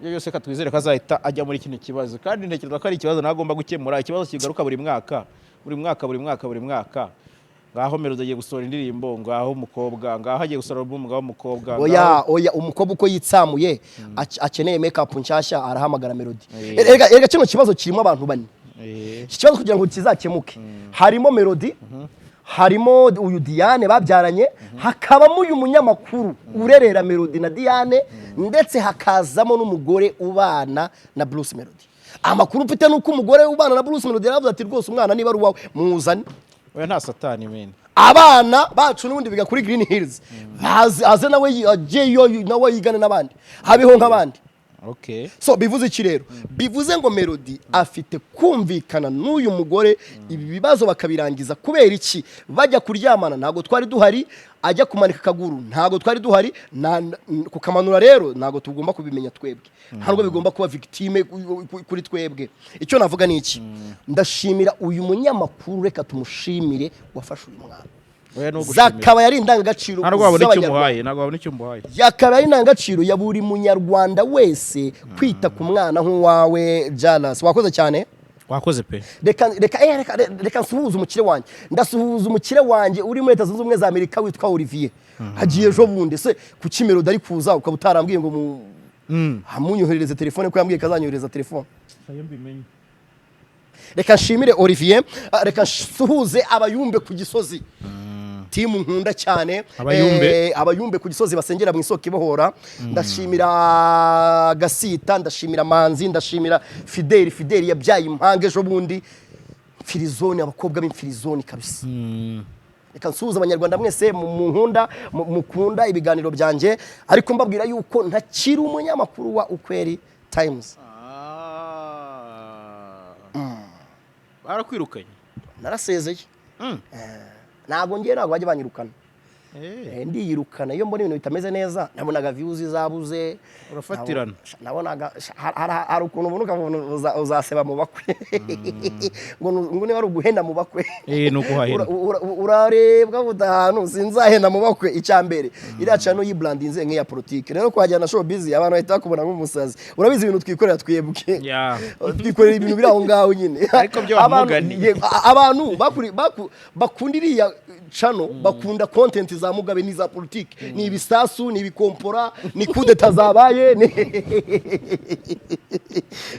Ibyo byose reka twizere ko azahita ajya muri kino kibazo, kandi ntekereza ko ari ikibazo nawe agomba gukemura, ikibazo kigaruka buri mwaka, buri mwaka, buri mwaka, buri mwaka. Ngaho Melody agiye gusohora indirimbo, ngaho umukobwa, ngaho agiye gusohora album, ngaho umukobwa. Oya, oya, umukobwa uko yitsamuye akeneye make up nshyashya, arahamagara Melody. Erega kino kibazo kirimo abantu bane. Iki kibazo kugira ngo kizakemuke, harimo Melody, harimo uyu Diane babyaranye, hakabamo uyu munyamakuru urerera Melody na Diane, ndetse hakazamo n'umugore ubana na Bruce Melody. Amakuru mfite ni uko umugore ubana na Bruce Melody yaravuze ati: "Rwose umwana niba ari uwawe, muzane." Oya, nta satani mene. Abana bacu n'ubundi biga kuri Green Hills, aze nawe ajyeyo, nawe yigane n'abandi, habeho nk'abandi. So bivuze iki rero? Bivuze ngo Melody afite kumvikana n'uyu mugore, ibi bibazo bakabirangiza. Kubera iki? Bajya kuryamana ntabwo twari duhari, ajya kumanika akaguru ntabwo twari duhari, kukamanura rero ntabwo tugomba kubimenya twebwe, ntabwo bigomba kuba victime kuri twebwe. Icyo navuga ni iki? Ndashimira uyu munyamakuru, reka tumushimire, wafashe uyu mwana. Oya, ni ugushimira. Zakaba yari indangagaciro Ntabwo wabona icyo z'Abanyarwanda. umuhaye, ntabwo wabona icyo umuhaye. Yakaba ari indangagaciro ya buri munyarwanda wese kwita ku mwana nk'uwawe. Jalas, wakoze cyane. Wakoze pe. Reka nsuhuze umukire wanjye. Ndasuhuza umukire wanjye uri muri Leta Zunze Ubumwe za Amerika witwa Olivier. Hagiye ejo bundi se kuki Melody ari kuza ukaba utarambwiye ngo mu amunyoherereze telefone, ko yambwiye ko azanyohereza telefone? Reka nshimire Olivier, reka nsuhuze abayumbe ku Gisozi, team nkunda cyane. Abayumbe. Abayumbe ku Gisozi basengera mu isoko ibohora. Ndashimira Gasita, ndashimira Manzi, ndashimira Fideli. Fideli yabyaye impanga ejo bundi. Mfirizone, abakobwa b'imfirizone kabisa. Reka nsuhuze Abanyarwanda mwese mu nkunda, mukunda ibiganiro byanjye, ariko mbabwira yuko ntakiri umunyamakuru wa Ukweli Times. Barakwirukanye? Narasezeye. Ntabwo ngiye, ntabwo bajya banyirukana. Ndiyirukana iyo mbona ibintu bitameze neza. Nabonaga views zabuze. Urafatirana. Nabonaga hari ukuntu ubona ukabona uzaseba mu bakwe, ngo niba ari uguhenda mu bakwe. Ni uguhahira. Urarebwa buta ahantu sinzahenda mu bakwe. Icya mbere, iriya channel yibrandinze nk'iya politike, rero kuhajyana showbiz abantu bahita bakubona nk'umusazi. Urabizi ibintu twikorera twebwe, twikorera ibintu biri aho ngaho nyine. Ariko byo wamugani. Yego, abantu bakunda iriya channel, bakunda content za Mugabe n'iza politike, ni ibisasu, ni ibikompora, ni kudeta zabaye,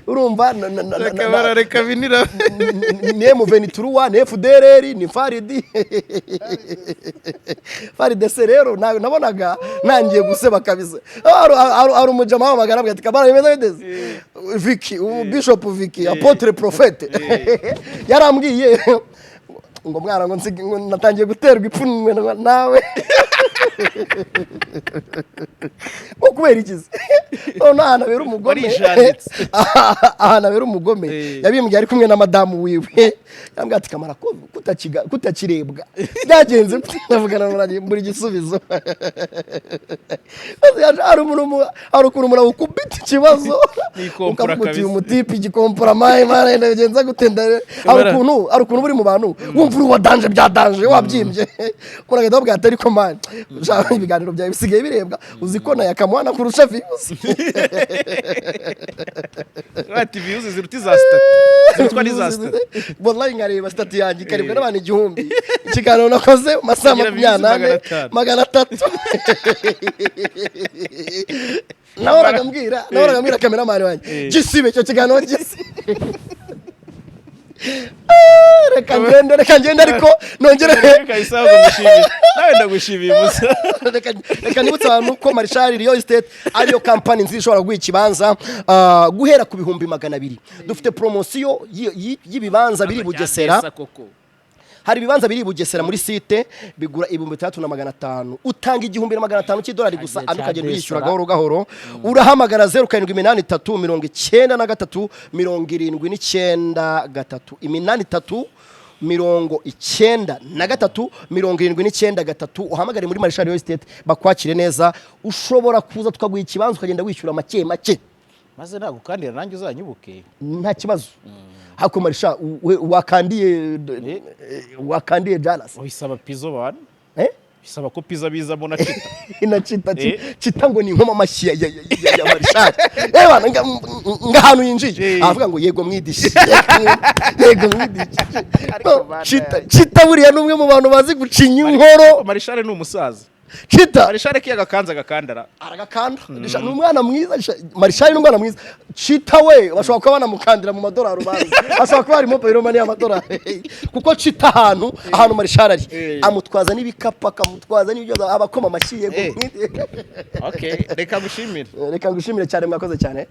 urumva Reka barareka binira. Ni M23, ni FDLR, ni FARD, FARDC. Rero nabonaga nangiye guseba kabisa. Hari umujama wamagana ati: "Kabara bimeze biteze Vicky." Ubu Bishop Vicky, apôtre prophète, yarambwiye ngo: "Mwana," ngo nsige, ngo natangiye guterwa ipfunwe nawe, ngo kubera iki se? None ahantu abera umugome, Warijanditse. ahantu abera umugome, yabimbwiye ari kumwe na madamu wiwe. Yambwiye ati: "Kamara ko kutakirebwa byagenze gute?" Ndavugana na mbura igisubizo. Maze hari ukuntu umuntu agukubita ikibazo, Nikompora ukavuga uti kabisa. uyu mutipe igikompora mayi mara ndabigenza gute? Hari ukuntu uri mu bantu wumva uri uwa danger, bya danger, wabyimbye, umuntu agahita ababwira ati: "Ariko man, ushaka ibiganiro byawe bisigaye birebwa, uzi ko na yakamuhana kurusha views?" Ati views ziruta iza status, zirutwa n'iza status. Wallahi nkareba status yanjye ikarebwa n'abantu 1000, ikiganiro nakoze mu masaha Ukagira views 24 500. 300. Nahoraga mbwira cameraman wanjye: "Gisibe icyo kiganiro, gisibe." Reka ngende, reka ngende, ariko nongere Reka isaha ngushimiye, nawe ndagushimiye musa. Reka nibutse abantu ko Marshal Real Estate ariyo kampani nziza ishobora guha ikibanza guhera ku 200,000. Dufite poromosiyo y'ibibanza biri i Bugesera. Hari ibibanza biri i Bugesera muri site bigura 6,500. Utanga 1,500 cy'idolari gusa, Agiye andi ukagenda cya uyishyura Desora. gahoro gahoro. Urahamagara 0783 93 79 3, 83 93 79 3. Uhamagare muri Marshal Real Estate bakwakire neza. Ushobora kuza tukaguha ikibanza ukagenda wishyura make make. Maze nagukandira nanjye uzanyibuke. Nta kibazo. Hako Marisha wakandiye Jalas. Bisaba pizo bana. Eh? Bisaba ko piza bizamo na cita. Na cita. Eh. Cita ngo ni nkoma amashyi ya Marishali. Eh bana, nga ahantu yinjiye avuga ngo: "Yego mwidishi, yego mwidishi." No, cita, cita buriya ni umwe mu bantu bazi gucinya inkoro. Marishale ni umusaza. Cita. Marishale kiyaga kanze agakandara. Aragakanda. Ni umwana mwiza. Marishali ni umwana mwiza. Cita we bashobora kuba banamukandira mu madolari, ubanza ashobora kuba harimo mobile money y'amadolari, kuko cita ahantu Marishali ari amutwaza n'ibikapu, akamutwaza n'ibyo, abakoma amashyi: "Yego." Okay, reka ngushimire. Reka ngushimire cyane, mwakoze cyane.